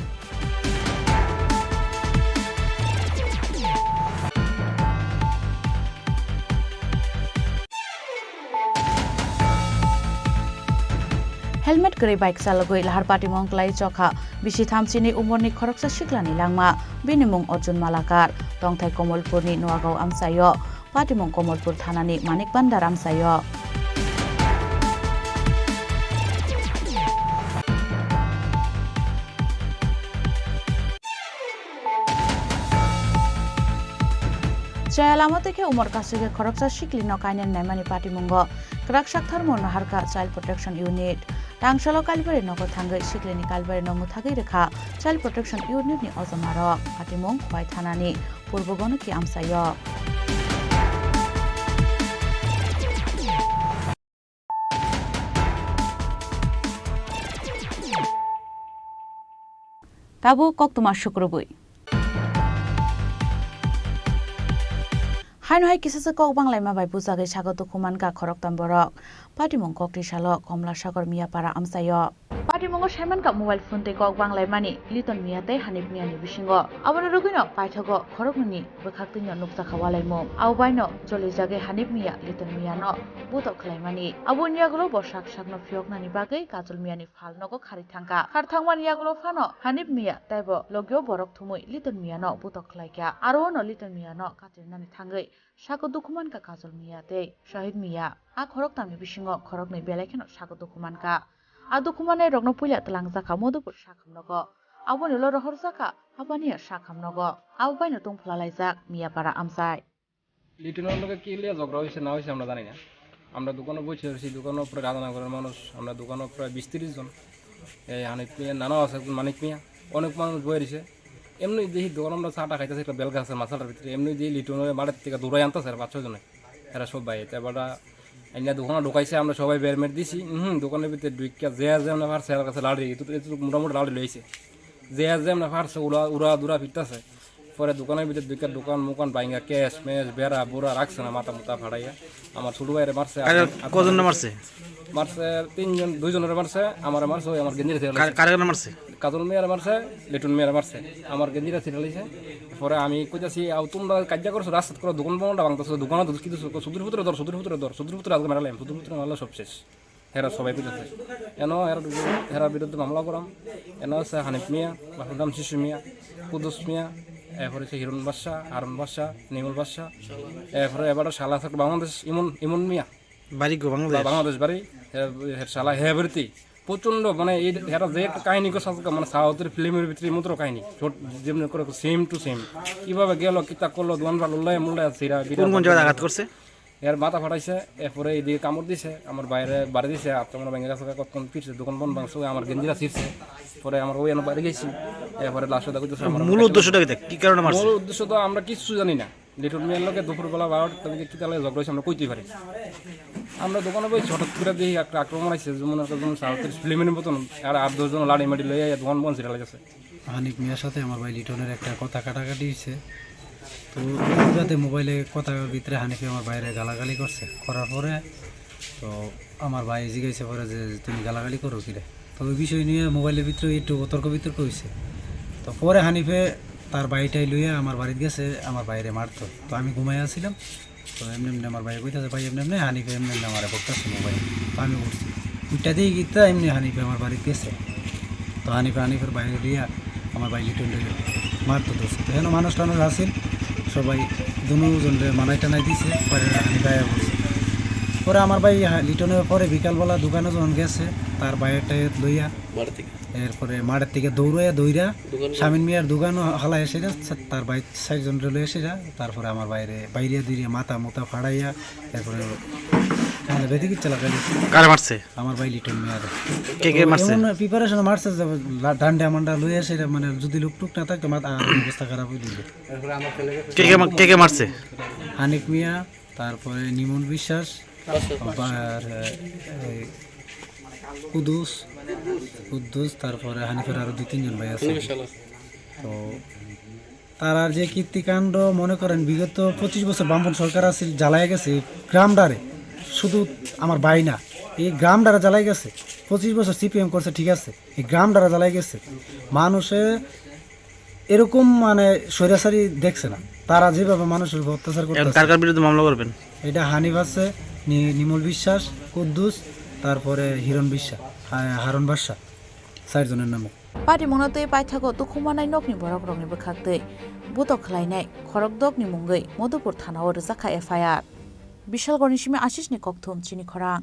Helmet kwrwi bike chalogwi lahar patimung klai chokha bisi thamsini umorni khoroksa siklani langma, bini mung Arjun Malakar, tongthai Komolpurni Noagao amchaio, patimung Komolpur thanani Manik Bandar amchaio. Chaya lama twi khe umor kasui khe khoroksa siklino kainani naimani patimungo kwrak saktharmung naharkha Child Protection Unit. Tangsalo Kalibari nogo thangwi siklini Kalibari no mwthagwi rwkha Child Protection Unit ni ojomarok. Patimung Khowai thanani Purbo Gonoki amchaio. Tabuk koktwma sukrubwi. Haino hai kisasa kok banglaima bai bujagwi sago dukhu mankha khoroktam borok. Patimung kokti salo Komla Sagor Miyapara amchaio. Patimungo saimankha mobile phone tei kok banglaimani Liton Miya tei Hanif Miyani bisingo. Abono rwgwino paithago khoroknwini bwkhaktwino nukjakha walaimung. Abo baino cholijagwi Hanif Miya Liton Miyano butok khlaimani. Aboni yagulo bo sak sakno phiyoknani bagwi Kajol Miyani phalnogo kharwi thangkha. Kharthangmani yagulo phano Hanif Miya teibo logio borok thumwi Liton Miyano butok khlaikha. Aro ono Liton Miyano katirnani thangwi sago dukhu mankha Kajol Miya tei Shahid Miya. A khoroktamni bisingo khoroknwi belai kheno sago dukhu mankha. A dukhu mannairokno puila twlangjakha Madhupur sakhamnogo. Aboni ulo rohorjakha Habaniya sakhamnogo. Abo baino tungphla laijak Miyapara amchai. লিটনের লগে কি লিয়া ঝগড়া হয়েছে না হয়েছে আমরা জানি না। আমরা দোকানে বসে আছি, দোকানে উপরে রাজনগরের মানুষ, আমরা দোকানে প্রায় বিশ তিরিশ জন। এই হানিফ মিয়া, নানা আছে, একজন মানিক মিয়া, অনেক মানুষ বয়ে রয়েছে। এমনি দেখি দোকানে আমরা চা টা খাইতেছি, একটা বেলকা আছে মশালার ভিতরে, এমনি দিয়ে লিটনের বাড়ির থেকে দৌড়াই আনতেছে আর পাঁচ ছয় জনে, এরা সব ভাই। তারপর এমনি দোকানে ঢুকাইছে, আমরা সবাই বেরমেট দিছি, হুম, দোকানের ভিতরে ঢুকিয়া যে যেমন পারছে এর কাছে লাড়ি, এটুকু, এটুকু মোটামুটি লাড়ি লইছে। যে যেমন পারছে উড়া, উড়া দুরা ফিরতেছে। পরে দোকানের ভিতরে ঢুকে দোকান মোকান ভাঙ্গা, ক্যাশ ম্যাশ, বেড়া বুড়া রাখছে না, মাথা মুথা ফাড়াইয়া। আমার ছোট ভাইরে মারছে, কারে, আর কজনরে মারছে? মারছে তিনজন, দুইজনরে মারছে, আমারে মারছে, ওই আমার গেঞ্জিরে ছিঁড়ে কার-, লাইছে। কারে কারে মারছে? কাজল মিয়ারে মারছে, লিটন মিয়ারে মারছে, আমার গেঞ্জিরে ছিঁড়ে লাইছে। পরে আমি কইতাছি, "আও, তোমরা কাজিয়া করছো, রাস্তাত করো, দোকান বন্ধ ভাঙতেছো, দোকানো তো কিছু সুদূর ভিতরে ধর, সুদূর ভিতরে ধর, সুদূর ভিতরে আজকে মারালাম, সুদূর ভিতরে মারলে সব শেষ।" হেরা সবাই বুঝেছে। এন হেরা, হেরার বিরুদ্ধে মামলা করাম। এন আছে হানিফ মিয়া, বাপের নাম শিশু মিয়া, কুদ্দুস মিয়া, এরপরে হচ্ছে হিরন বাদশা, হারুন বাদশা, নিমল বাদশা, এরপরে এবার শালা আছে একটা বাংলাদেশ ইমন, ইমন মিয়া। বাড়ি গো বাংলাদেশ? বা-, বাংলাদেশ বাড়ি। হে, হে শালা হে বাড়িতে প্রচণ্ড, মানে, এই হেরা যে একটা কাহিনী করে সাজকা, মানে, সাউথের ফিল্মের ভিতরে মতো কাহিনী। ছোট, যেমনি করে সেম টু সেম। কিভাবে গেল, কিতা করলো, দোকান পাট উল্লায় মুল্লায় আছে, এরা বিরাট কোন কোন জায়গায় আঘাত করছে? এর মাথা ফাটাইছে, এরপরে এদিকে কামড় দিছে, আমার বাইরে বাড়ি দিছে, আত্মা মনে ভেঙে গেছে, কতক্ষণ ফিরছে, দোকান বন্ধ ভাঙছে, ওই আমার গেঞ্জিটা ছিঁড়ছে, পরে আমার ওই আমার বাইরে গেছি, এরপরে লাস্টে দেখো যে আমার মূল উদ্দেশ্যটা কি? কি কারণে মারছে? মূল উদ্দেশ্য তো আমরা কিচ্ছু জানি না। লিটন মিয়ার লগে দুপুরবেলা বারোটার দিকে কি তাহলে ঝগড়া হয়েছে আমরা কইতেই পারি। আমরা দোকানে বই হঠাৎ করে দেখি একটা আক্রমণ আছে, যেমন একটা যেমন সাউথের ফিল্মের মতন, আর আট দশ জন লাড়ি মাড়ি লইয়া দোকান বন্ধ ছিঁড়ে গেছে। হানিফ মিয়ার সাথে আমার ভাই লিটনের একটা কথা কাটাকাটি হয়েছে। তো রাতে মোবাইলে কথা ভিতরে হানিফে আমার ভাইরে গালাগালি করছে, করার পরে তো আমার ভাই জিজ্ঞাসা করে যে, "তুমি গালাগালি করো কিরে?" তো ওই বিষয় নিয়ে মোবাইলের ভিতরে একটু তর্ক বিতর্ক হয়েছে। তো পরে হানিফে তার ভাইটাই লইয়া আমার বাড়িতে গেছে আমার ভাইরে মারতো। তো আমি ঘুমাই আছিলাম। তো এমনি এমনি আমার ভাই কইতাছে, "ভাই, এমনি এমনি হানিফে এমনি এমনি আমারে বকতাছে মোবাইল।" তো আমি উঠছি। উঠতে দিয়ে গিয়ে এমনি হানিফে আমার বাড়িতে গেছে। তো হানিফে, হানিফের বাইরে দিয়া আমার ভাই লিটন রে মারতো দোষ। তো হেন মানুষ টানুষ আছিল, সবাই দুজনরে মানাই টানাই দিছে, পরে হানিফে আয়া বলছে। পরে আমার ভাই হা-, লিটনের পরে বিকালবেলা দোকানে যখন গেছে, তার বাইরে টায়ার লইয়া, মাঠের থেকে। এরপরে মাঠের থেকে দৌড়াইয়া দৌড়া দোকানে শামিন মিয়ার দোকানও হালা এসে যা, তার ভাই চারজনরে লই এসে যা, তারপরে আমার বাইরে, বাইরে দুইরে মাথা মুথা ফাড়াইয়া, এরপরে মানে বেদিকে চালা গেল। কারে মারছে? আমার ভাই লিটন মিয়ারে। কে কে তো মারছে? এমন প্রিপারেশন মারছে যে লা-, ডান্ডা মান্ডা লই এসে যা, মানে যদি লোক টুক না থাকতো, মাথা আর অবস্থা খারাপ হয়ে দিল। কে কে মা-, কে কে মারছে? হানিফ মিয়া, তারপরে নিমন বিশ্বাস, আচ্ছা। আবার, এ, এ, কুদ্দুস, কুদ্দুস, তারপরে হানিফের আরো দুই তিনজন ভাই আছে। হানিফের শালা। তো তারা যে কীর্তিকাণ্ড মনে করেন, বিগত পঁচিশ বছর বামপন্থী সরকার আছে, জ্বালায় গেছে গ্রামডারে, শুধু আমার ভাই না, এই গ্রামডারে জ্বালায় গেছে। পঁচিশ বছর সিপিএম করছে, ঠিক আছে, এই গ্রামডারে জ্বালায় গেছে। মানুষে এরকম মানে স্বৈরাচারী দেখছে না, তারা যেভাবে মানুষের উপর অত্যাচার এখন করতেছে। কার কার বিরুদ্ধে মামলা করবেন? এটা হানিফ আছে, নি-, নিমল বিশ্বাস, কুদ্দুস, তারপরে হিরণ বিশ্বাস, হা-, হারুন বাদশা, চারজনের নামে। Patimungno twi paithago tukhumani nokni borokrokni bwkhaktwi butok khlainai khorokdokni mungwi Madhupur thanao rwjakha F I R. Bishalgarhni simi Ashishni kokthum chini khorang.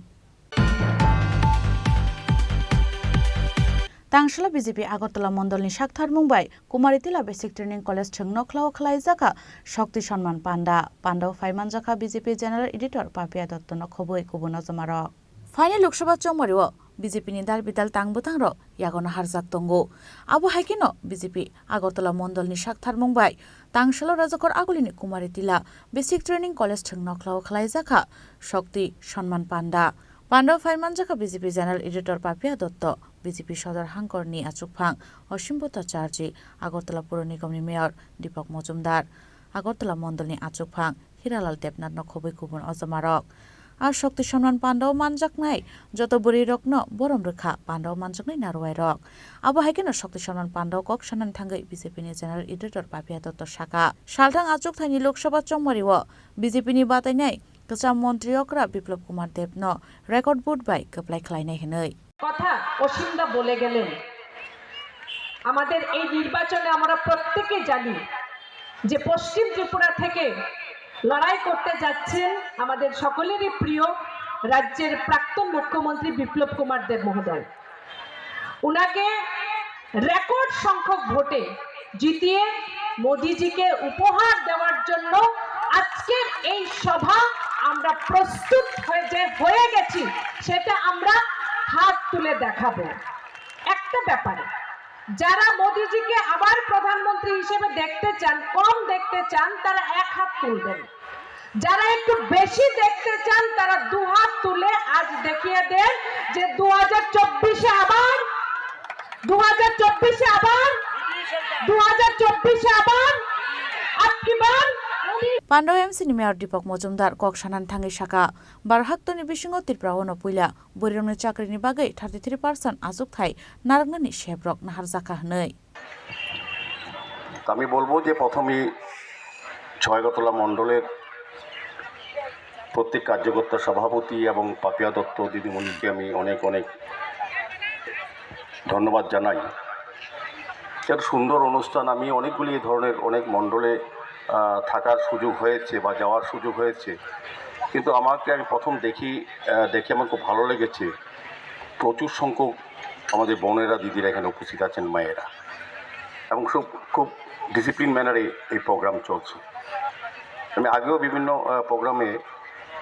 Tangsalo B J P Agartala mondolni saktharmung bai Kumari Tila Basic Training College thwng nokhlao khlaijak kha Shakti Sanman Panda. Pandao phaimanjak kha B J P General Editor Papia Dotto no khobwi kubun ojomarok. Phainai Lok Sabha chongmario B J P ni dal bidal tang bwtang rok yago naharjak tongo. Abo hai kheno B J P Agartala mondolni saktharmung bai tangsalo Rajakhor Agulini Kumari Tila Basic Training College thwng nokhlao khlaijak kha Shakti Sanman Panda. Pandao phaimanjak kha B J P General Editor Papia Dotto, B J P Sodor Hangkorni achukphang Osim Bhattacharjee, Agartala Puro Nigomni Mayor Deepak Mojumdar, Agartala Mondolni achukphang Hiralal Debnath no khobwi kubun ojomarok. A Shakti Sanman Pandao manjaknai joto bwrwirokno borom rwkha Pandao manjaknai narwai rok. Abo hai kheno Shakti Sanman Pandao kok sanani thangwi B J P ni General Editor Papia Dotto saka, salthang achuk thaini Lok Sabha chongmario B J P ni batainai kwcham montri okra Biplab Kumar Deb no record vote bai kwplai khlainai hwnwi. কথা অসীমদা বলে গেলেন। আমাদের এই নির্বাচনে আমরা প্রত্যেকে জানি যে পশ্চিম ত্রিপুরা থেকে লড়াই করতে যাচ্ছেন আমাদের সকলেরই প্রিয় রাজ্যের প্রাক্তন মুখ্যমন্ত্রী বিপ্লব কুমার দেব মহোদয়। ওনাকে রেকর্ড সংখ্যক ভোটে জিতিয়ে মোদিজিকে উপহার দেওয়ার জন্য আজকের এই সভা আমরা প্রস্তুত হয়ে যে হয়ে গেছি, সেটা আমরা হাত তুলে দেখাবো। একটা ব্যাপারে, যারা মোদিজিকে আবার প্রধানমন্ত্রী হিসেবে দেখতে চান, কম দেখতে চান, তারা এক হাত তুলবেন। যারা একটু বেশি দেখতে চান, তারা দুহাত তুলে আজ দেখিয়ে দেন যে দু হাজার চব্বিশে আবার, দু হাজার চব্বিশে আবার, দু হাজার চব্বিশে আবার, আবকি বার। Pandao M C ni Mayor Deepak Mojumdar kok sanani thangwi saka, Baro haktoni bisingo Tripura o no puila bwrwirokni chakrini bagwi thirty three percent achukthai narwknani sebrok naharjakha hwnwi. আমি বলবো যে প্রথমেই ছয়গতলা মণ্ডলের প্রত্যেক কার্যকর্তা সভাপতি এবং পাপিয়া দত্ত দিদিমণিকে আমি অনেক অনেক ধন্যবাদ জানাই। এর সুন্দর অনুষ্ঠান, আমি অনেকগুলি এই ধরনের অনেক মণ্ডলে, আহ, থাকার সুযোগ হয়েছে বা যাওয়ার সুযোগ হয়েছে, কিন্তু আমাকে আমি প্রথম দেখি, আহ, দেখে আমার খুব ভালো লেগেছে। প্রচুর সংখ্যক আমাদের বোনেরা, দিদিরা এখানে উপস্থিত আছেন, মায়েরা, এবং খুব, খুব ডিসিপ্লিন ম্যানারে এই প্রোগ্রাম চলছে। আমি আগেও বিভিন্ন, আহ, প্রোগ্রামে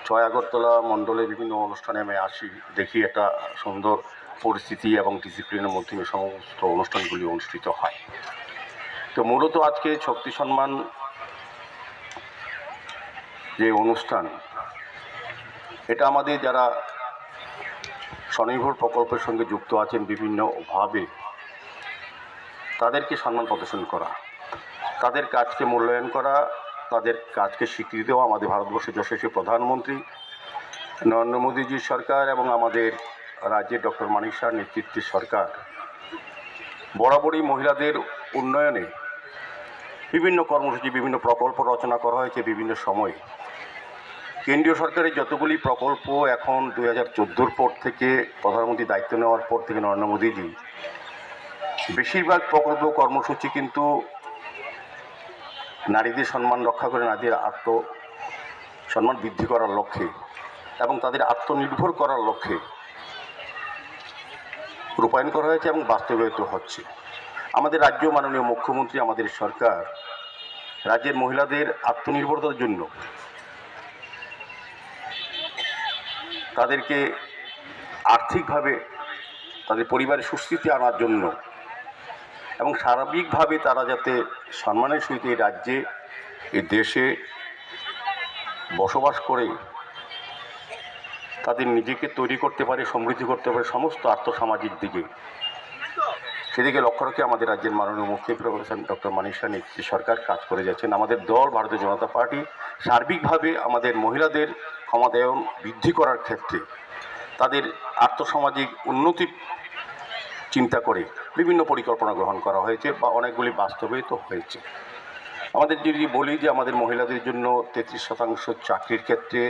ছয় আগরতলা মণ্ডলে বিভিন্ন অনুষ্ঠানে আমি আসি, দেখি একটা সুন্দর পরিস্থিতি এবং ডিসিপ্লিনের মধ্যে সমস্ত অনুষ্ঠানগুলি অনুষ্ঠিত হয়। তো মূলত আজকে শক্তি সম্মান যে অনুষ্ঠান, এটা আমাদের যারা স্বনির্ভর প্রকল্পের সঙ্গে যুক্ত আছেন বিভিন্নভাবে, তাদেরকে সম্মান প্রদর্শন করা, তাদের কাজকে মূল্যায়ন করা, তাদের কাজকে স্বীকৃতি দেওয়া। আমাদের ভারতবর্ষের যশস্বী প্রধানমন্ত্রী নরেন্দ্র মোদীজির সরকার এবং আমাদের রাজ্যের ডক্টর মানিক সাহার নেতৃত্বে সরকার বরাবরই মহিলাদের উন্নয়নে বিভিন্ন কর্মসূচি, বিভিন্ন প্রকল্প রচনা করা হয়েছে বিভিন্ন সময়ে। কেন্দ্রীয় সরকারের যতগুলি প্রকল্প এখন দুই হাজার চোদ্দোর পর থেকে, প্রধানমন্ত্রী দায়িত্ব নেওয়ার পর থেকে নরেন্দ্র মোদীজি, বেশিরভাগ প্রকল্প কর্মসূচি কিন্তু নারীদের সম্মান রক্ষা করে, নারীদের আত্ম সম্মান বৃদ্ধি করার লক্ষ্যে এবং তাদের আত্মনির্ভর করার লক্ষ্যে রূপায়ণ করা হয়েছে এবং বাস্তবায়িত হচ্ছে। আমাদের রাজ্য, মাননীয় মুখ্যমন্ত্রী, আমাদের সরকার রাজ্যের মহিলাদের আত্মনির্ভরতার জন্য, তাদেরকে আর্থিকভাবে তাদের পরিবারে সুস্থিতি আনার জন্য এবং সার্বিকভাবে তারা যাতে সম্মানের সহিত এই রাজ্যে, এই দেশে বসবাস করে তাদের নিজেকে তৈরি করতে পারে, সমৃদ্ধি করতে পারে সমস্ত আর্থসামাজিক দিকে, সেদিকে লক্ষ্য রেখে আমাদের রাজ্যের মাননীয় মুখ্যমন্ত্রী প্রফেসর ডক্টর মানিক সাহা নেতৃত্বে সরকার কাজ করে যাচ্ছেন। আমাদের দল ভারতীয় জনতা পার্টি সার্বিকভাবে আমাদের মহিলাদের ক্ষমতায়ন বৃদ্ধি করার ক্ষেত্রে, তাদের আর্থসামাজিক উন্নতির চিন্তা করে বিভিন্ন পরিকল্পনা গ্রহণ করা হয়েছে বা অনেকগুলি বাস্তবায়িত হয়েছে। আমাদের যদি বলি যে আমাদের মহিলাদের জন্য তেত্রিশ শতাংশ চাকরির ক্ষেত্রে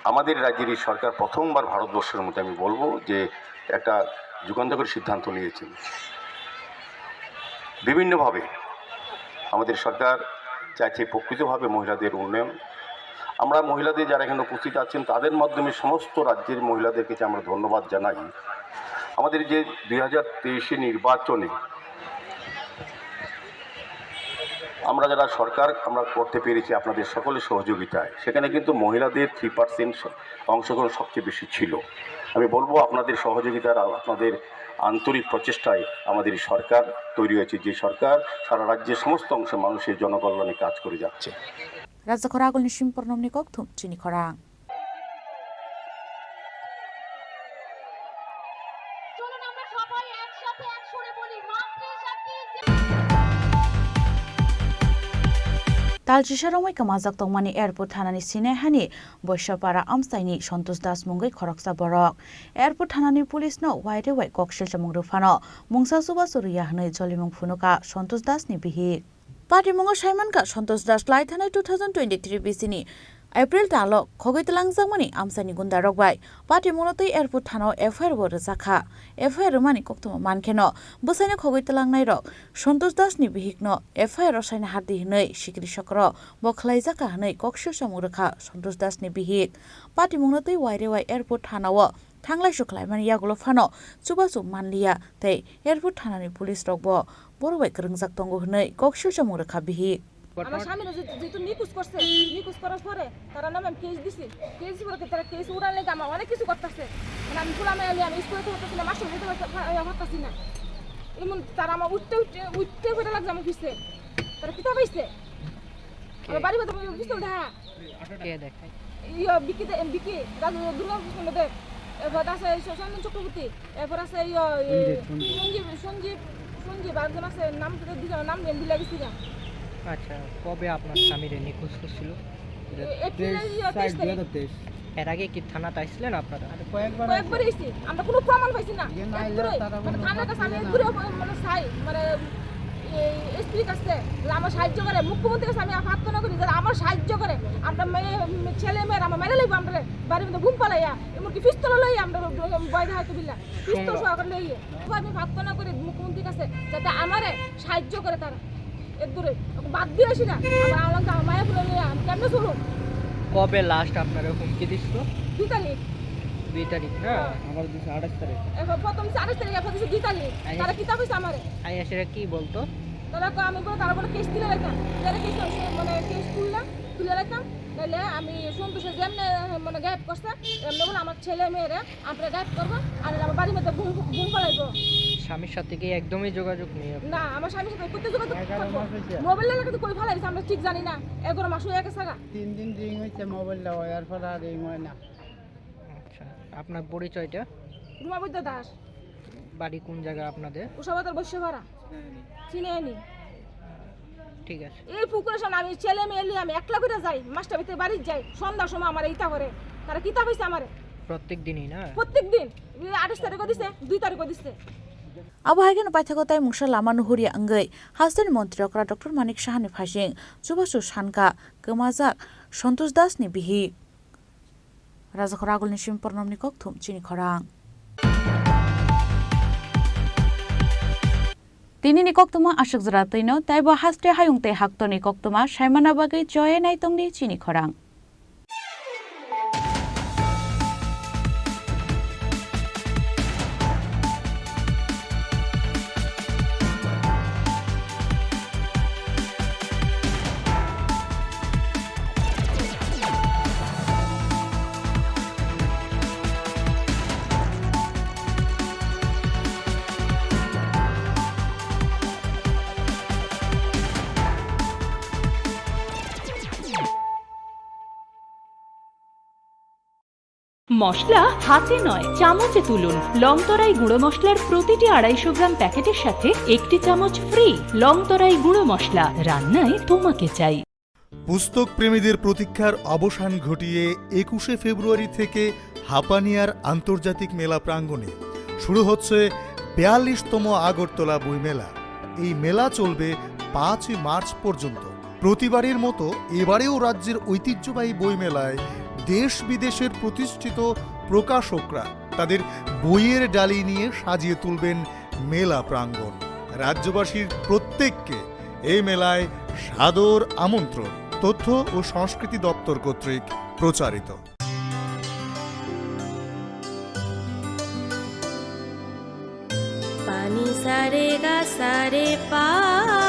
আমাদের রাজ্যের এই সরকার প্রথমবার ভারতবর্ষের মধ্যে আমি বলবো যে একটা যুগান্তকারী সিদ্ধান্ত নিয়েছেন। বিভিন্নভাবে আমাদের সরকার চাইছে প্রকৃতভাবে মহিলাদের উন্নয়ন। আমরা মহিলাদের যারা এখানে উপস্থিত আছেন, তাদের মাধ্যমে সমস্ত রাজ্যের মহিলাদের কাছে আমরা ধন্যবাদ জানাই। আমাদের যে দুই হাজার তেইশে নির্বাচনে আমরা যারা সরকার আমরা করতে পেরেছি আপনাদের সকলের সহযোগিতায়, সেখানে কিন্তু মহিলাদের থ্রি পার্সেন্ট অংশগ্রহণ সবচেয়ে বেশি ছিল। আমি বলবো, আপনাদের সহযোগিতার, আপনাদের আন্তরিক প্রচেষ্টায় আমাদের এই সরকার তৈরি হয়েছে, যে সরকার সারা রাজ্যের সমস্ত অংশের মানুষের জনকল্যাণে কাজ করে যাচ্ছে। Rajakhor agulni sim pornomni kokthum chini khorang. Talchisa romwi kwmajak tongmani Airport thanani Sinai hani Boisapara amchaini Santosh Das mungwi khoroksa borok. Airport thanani police no wairewai kok silchomung rwphano mungsa chubachu rwya hwnwi jolimung phunukha Santosh Das ni bihik. Patimungo saimankha Santosh Das lai thanai two thousand twenty-three bisini April talo khogwi twlangjakmani amchaini gundarok bai patimungno twi Airport thanao F I R bo rwjakha. F I R rwmani koktwma mankheno bwsaino khogwi twlangnairok Santosh Das ni bihikno F I R o saina hardi hwnwi sikiri sokro bo khwlaijakha hwnwi kok silchomung rwkha Santosh Das ni bihik. Patimungno twi wairewai Airport thanao thanglaisu khlaimani yagulo phano chubachu manliya tei Airport thanani police rokbo borok bai kwrwngjak tongo hwnwi kok silchomung rwkha bihik. আমার স্বামীরে যে-, যেহেতু নিখোঁজ করছে, নিখোঁজ করার পরে তারা নামে আমি কেস দিছি। কেস দিছি বলতে তারা কেস উড়ালে আমার অনেক কিছু করতেছে। মানে আমি খোলা মেলে আমি স্কুলে তো হতেছি না, মাস্টার হতে পারতে-, পা-, ইয়া করতেছি না। এমন তারা আমার উঠতে উঠতে, উঠতে ফেটে লাগছে আমার পিছে। তারা কিতা পাইছে? আমার বাড়ি বাড়ি পিস্তল দেখা। কে দেখায়? ইয়ো, বিকি দে-, বিকি, রাজু, দুর্গা কৃষ্ণ দেব। এরপর আছে স-, চন্দন চক্রবর্তী। এরপর আছে ইয়ো, ই, সঞ্জিত, সঞ্জিত। সঞ্জীব, সঞ্জীব, সঞ্জীব, আরেকজন আছে, নাম তো দুজন নাম নেম ভুলে গেছি গা। আচ্ছা, কবে আপনার স্বামীরে নিখোঁজ করছিল? এ-, এপ্রিলের তেইশ, ইয়ো, তেইশ তারিখ। দুই হাজার তেইশ। এর আগে কি থানাতে আইছিলেন আপনারা? কয়েকবার কয়েকবার আইছি। আইছি। আমরা কোনো প্রমাণ পাইছি না। ইয়ে না আইলে একদূরে, তারা মানে কোনো থানার কাছে আমি পাচ্ছে না। একদূরে মানে চাই, মানে এই এসপির কাছে যে আমার সাহায্য করে, মুখ্যমন্ত্রীর কাছে আমি প্রার্থনা করি যে আমার সাহায্য করে, আমরা মেয়ে, ছেলে মেয়ের আমার মেরে লইবো, আমরা বাড়ির মধ্যে ঘুম পালাইয়া, এমনকি পিস্তল লই আমরা ভয় দেখাইতে বিল্লা, পিস্তল সহকারে লই। তো আমি প্রার্থনা করি মুখ্যমন্ত্রীর কাছে যাতে আমারে সাহায্য করে তারা। এর দূরে ওকে বাদ দিয়ে আসি না, আমার আলাদা আমার মায়া বলে নিয়ে আমি কেমনে চলুন? কবে লাস্ট আপনারা হুমকি দিছিল? দুই তারিখ। দুই তারিখ না? হ্যাঁ। আমার দিছে আঠাশ তারিখ। এখন প্রথম দিছে আঠাশ তারিখ, এখন দিছে দুই তারিখ। আই-, তারা কিতা কইছে আমারে? আই আসলে কি বলতো? তারা কয়, আমি বলে, তারা বলে কেস তুলে রাখতাম। তারা কেস, মানে কেস তুললাম। বিয়ে রাখতাম, তাহলে আমি সন্তোষে যেমনে মানে গাইড করছে, এমনি বলে আমার ছেলে মেয়েরে আমরা গাইড করবো, আর আমার বাড়ির মধ্যে ঘুম ঘুম পালাইবো। স্বামীর সাথে কি একদমই যোগাযোগ নেই আপনার? না, আমার স্বামীর সাথে করতে যোগাযোগ করবো। মোবাইল লাগে তো কই ফালাই দিছে, আমরা ঠিক জানি না। এগারো মাস হয়ে গেছে গা। তিন দিন রিং হয়েছে, মোবাইল দেওয়া, এরপর আর রিং হয় না। আচ্ছা, আপনার পরিচয়টা? রুমা বৈদ্য দাস। বাড়ি কোন জায়গা আপনাদের? উষাবাজার বৈশ্যপাড়া। চিনে নি। ঠিক আছে। এই পুকুরের সামনে আমি ছেলে মেয়ে নিয়ে আমি একলা করে যাই, মাস্টার ভিতরে বাড়ি যাই, সন্ধ্যার সময় আমার ইটা করে। তারা কিতা পাইছে আমারে? প্রত্যেক দিনই না? প্রত্যেক দিন। এই আঠাশ তারিখও দিছে, দুই তারিখও দিছে। Abo hai kheno paithago tai mungsa lama nuhurya wngwi hasteni montri okra Doctor Manik Sahani phaising chubachu sankha kwmajak Santosh Das ni bihik. Rajakhor Agulni simi Pranamni kokthum chini khorang. Tinini koktwma aswk jora twino, taibo haste hayung tei haktorni koktwma saimana bagwi choye naitongdi chini khorang. মশলা হাতে নয়, চামচে তুলুন। লংতরাই গুঁড়ো মশলার প্রতিটি আড়াইশো গ্রাম প্যাকেটের সাথে একটি চামচ ফ্রি। লংতরাই গুঁড়ো মশলা, রান্নায় তোমাকে চাই। পুস্তক প্রেমীদের প্রতীক্ষার অবসান ঘটিয়ে একুশে ফেব্রুয়ারি থেকে হাপানিয়ার আন্তর্জাতিক মেলা প্রাঙ্গণে শুরু হচ্ছে বিয়াল্লিশতম আগরতলা বইমেলা। এই মেলা চলবে পাঁচই মার্চ পর্যন্ত। প্রতিবারের মতো এবারেও রাজ্যের ঐতিহ্যবাহী বইমেলায় দেশ বিদেশের প্রতিষ্ঠিত প্রকাশকরা তাদের বইয়ের ডালি নিয়ে সাজিয়ে তুলবেন মেলা প্রাঙ্গণ। রাজ্যবাসীর প্রত্যেককে এই মেলায় সাদর আমন্ত্রণ। তথ্য ও সংস্কৃতি দপ্তর কর্তৃক প্রচারিত। Pani sare ga sare pa.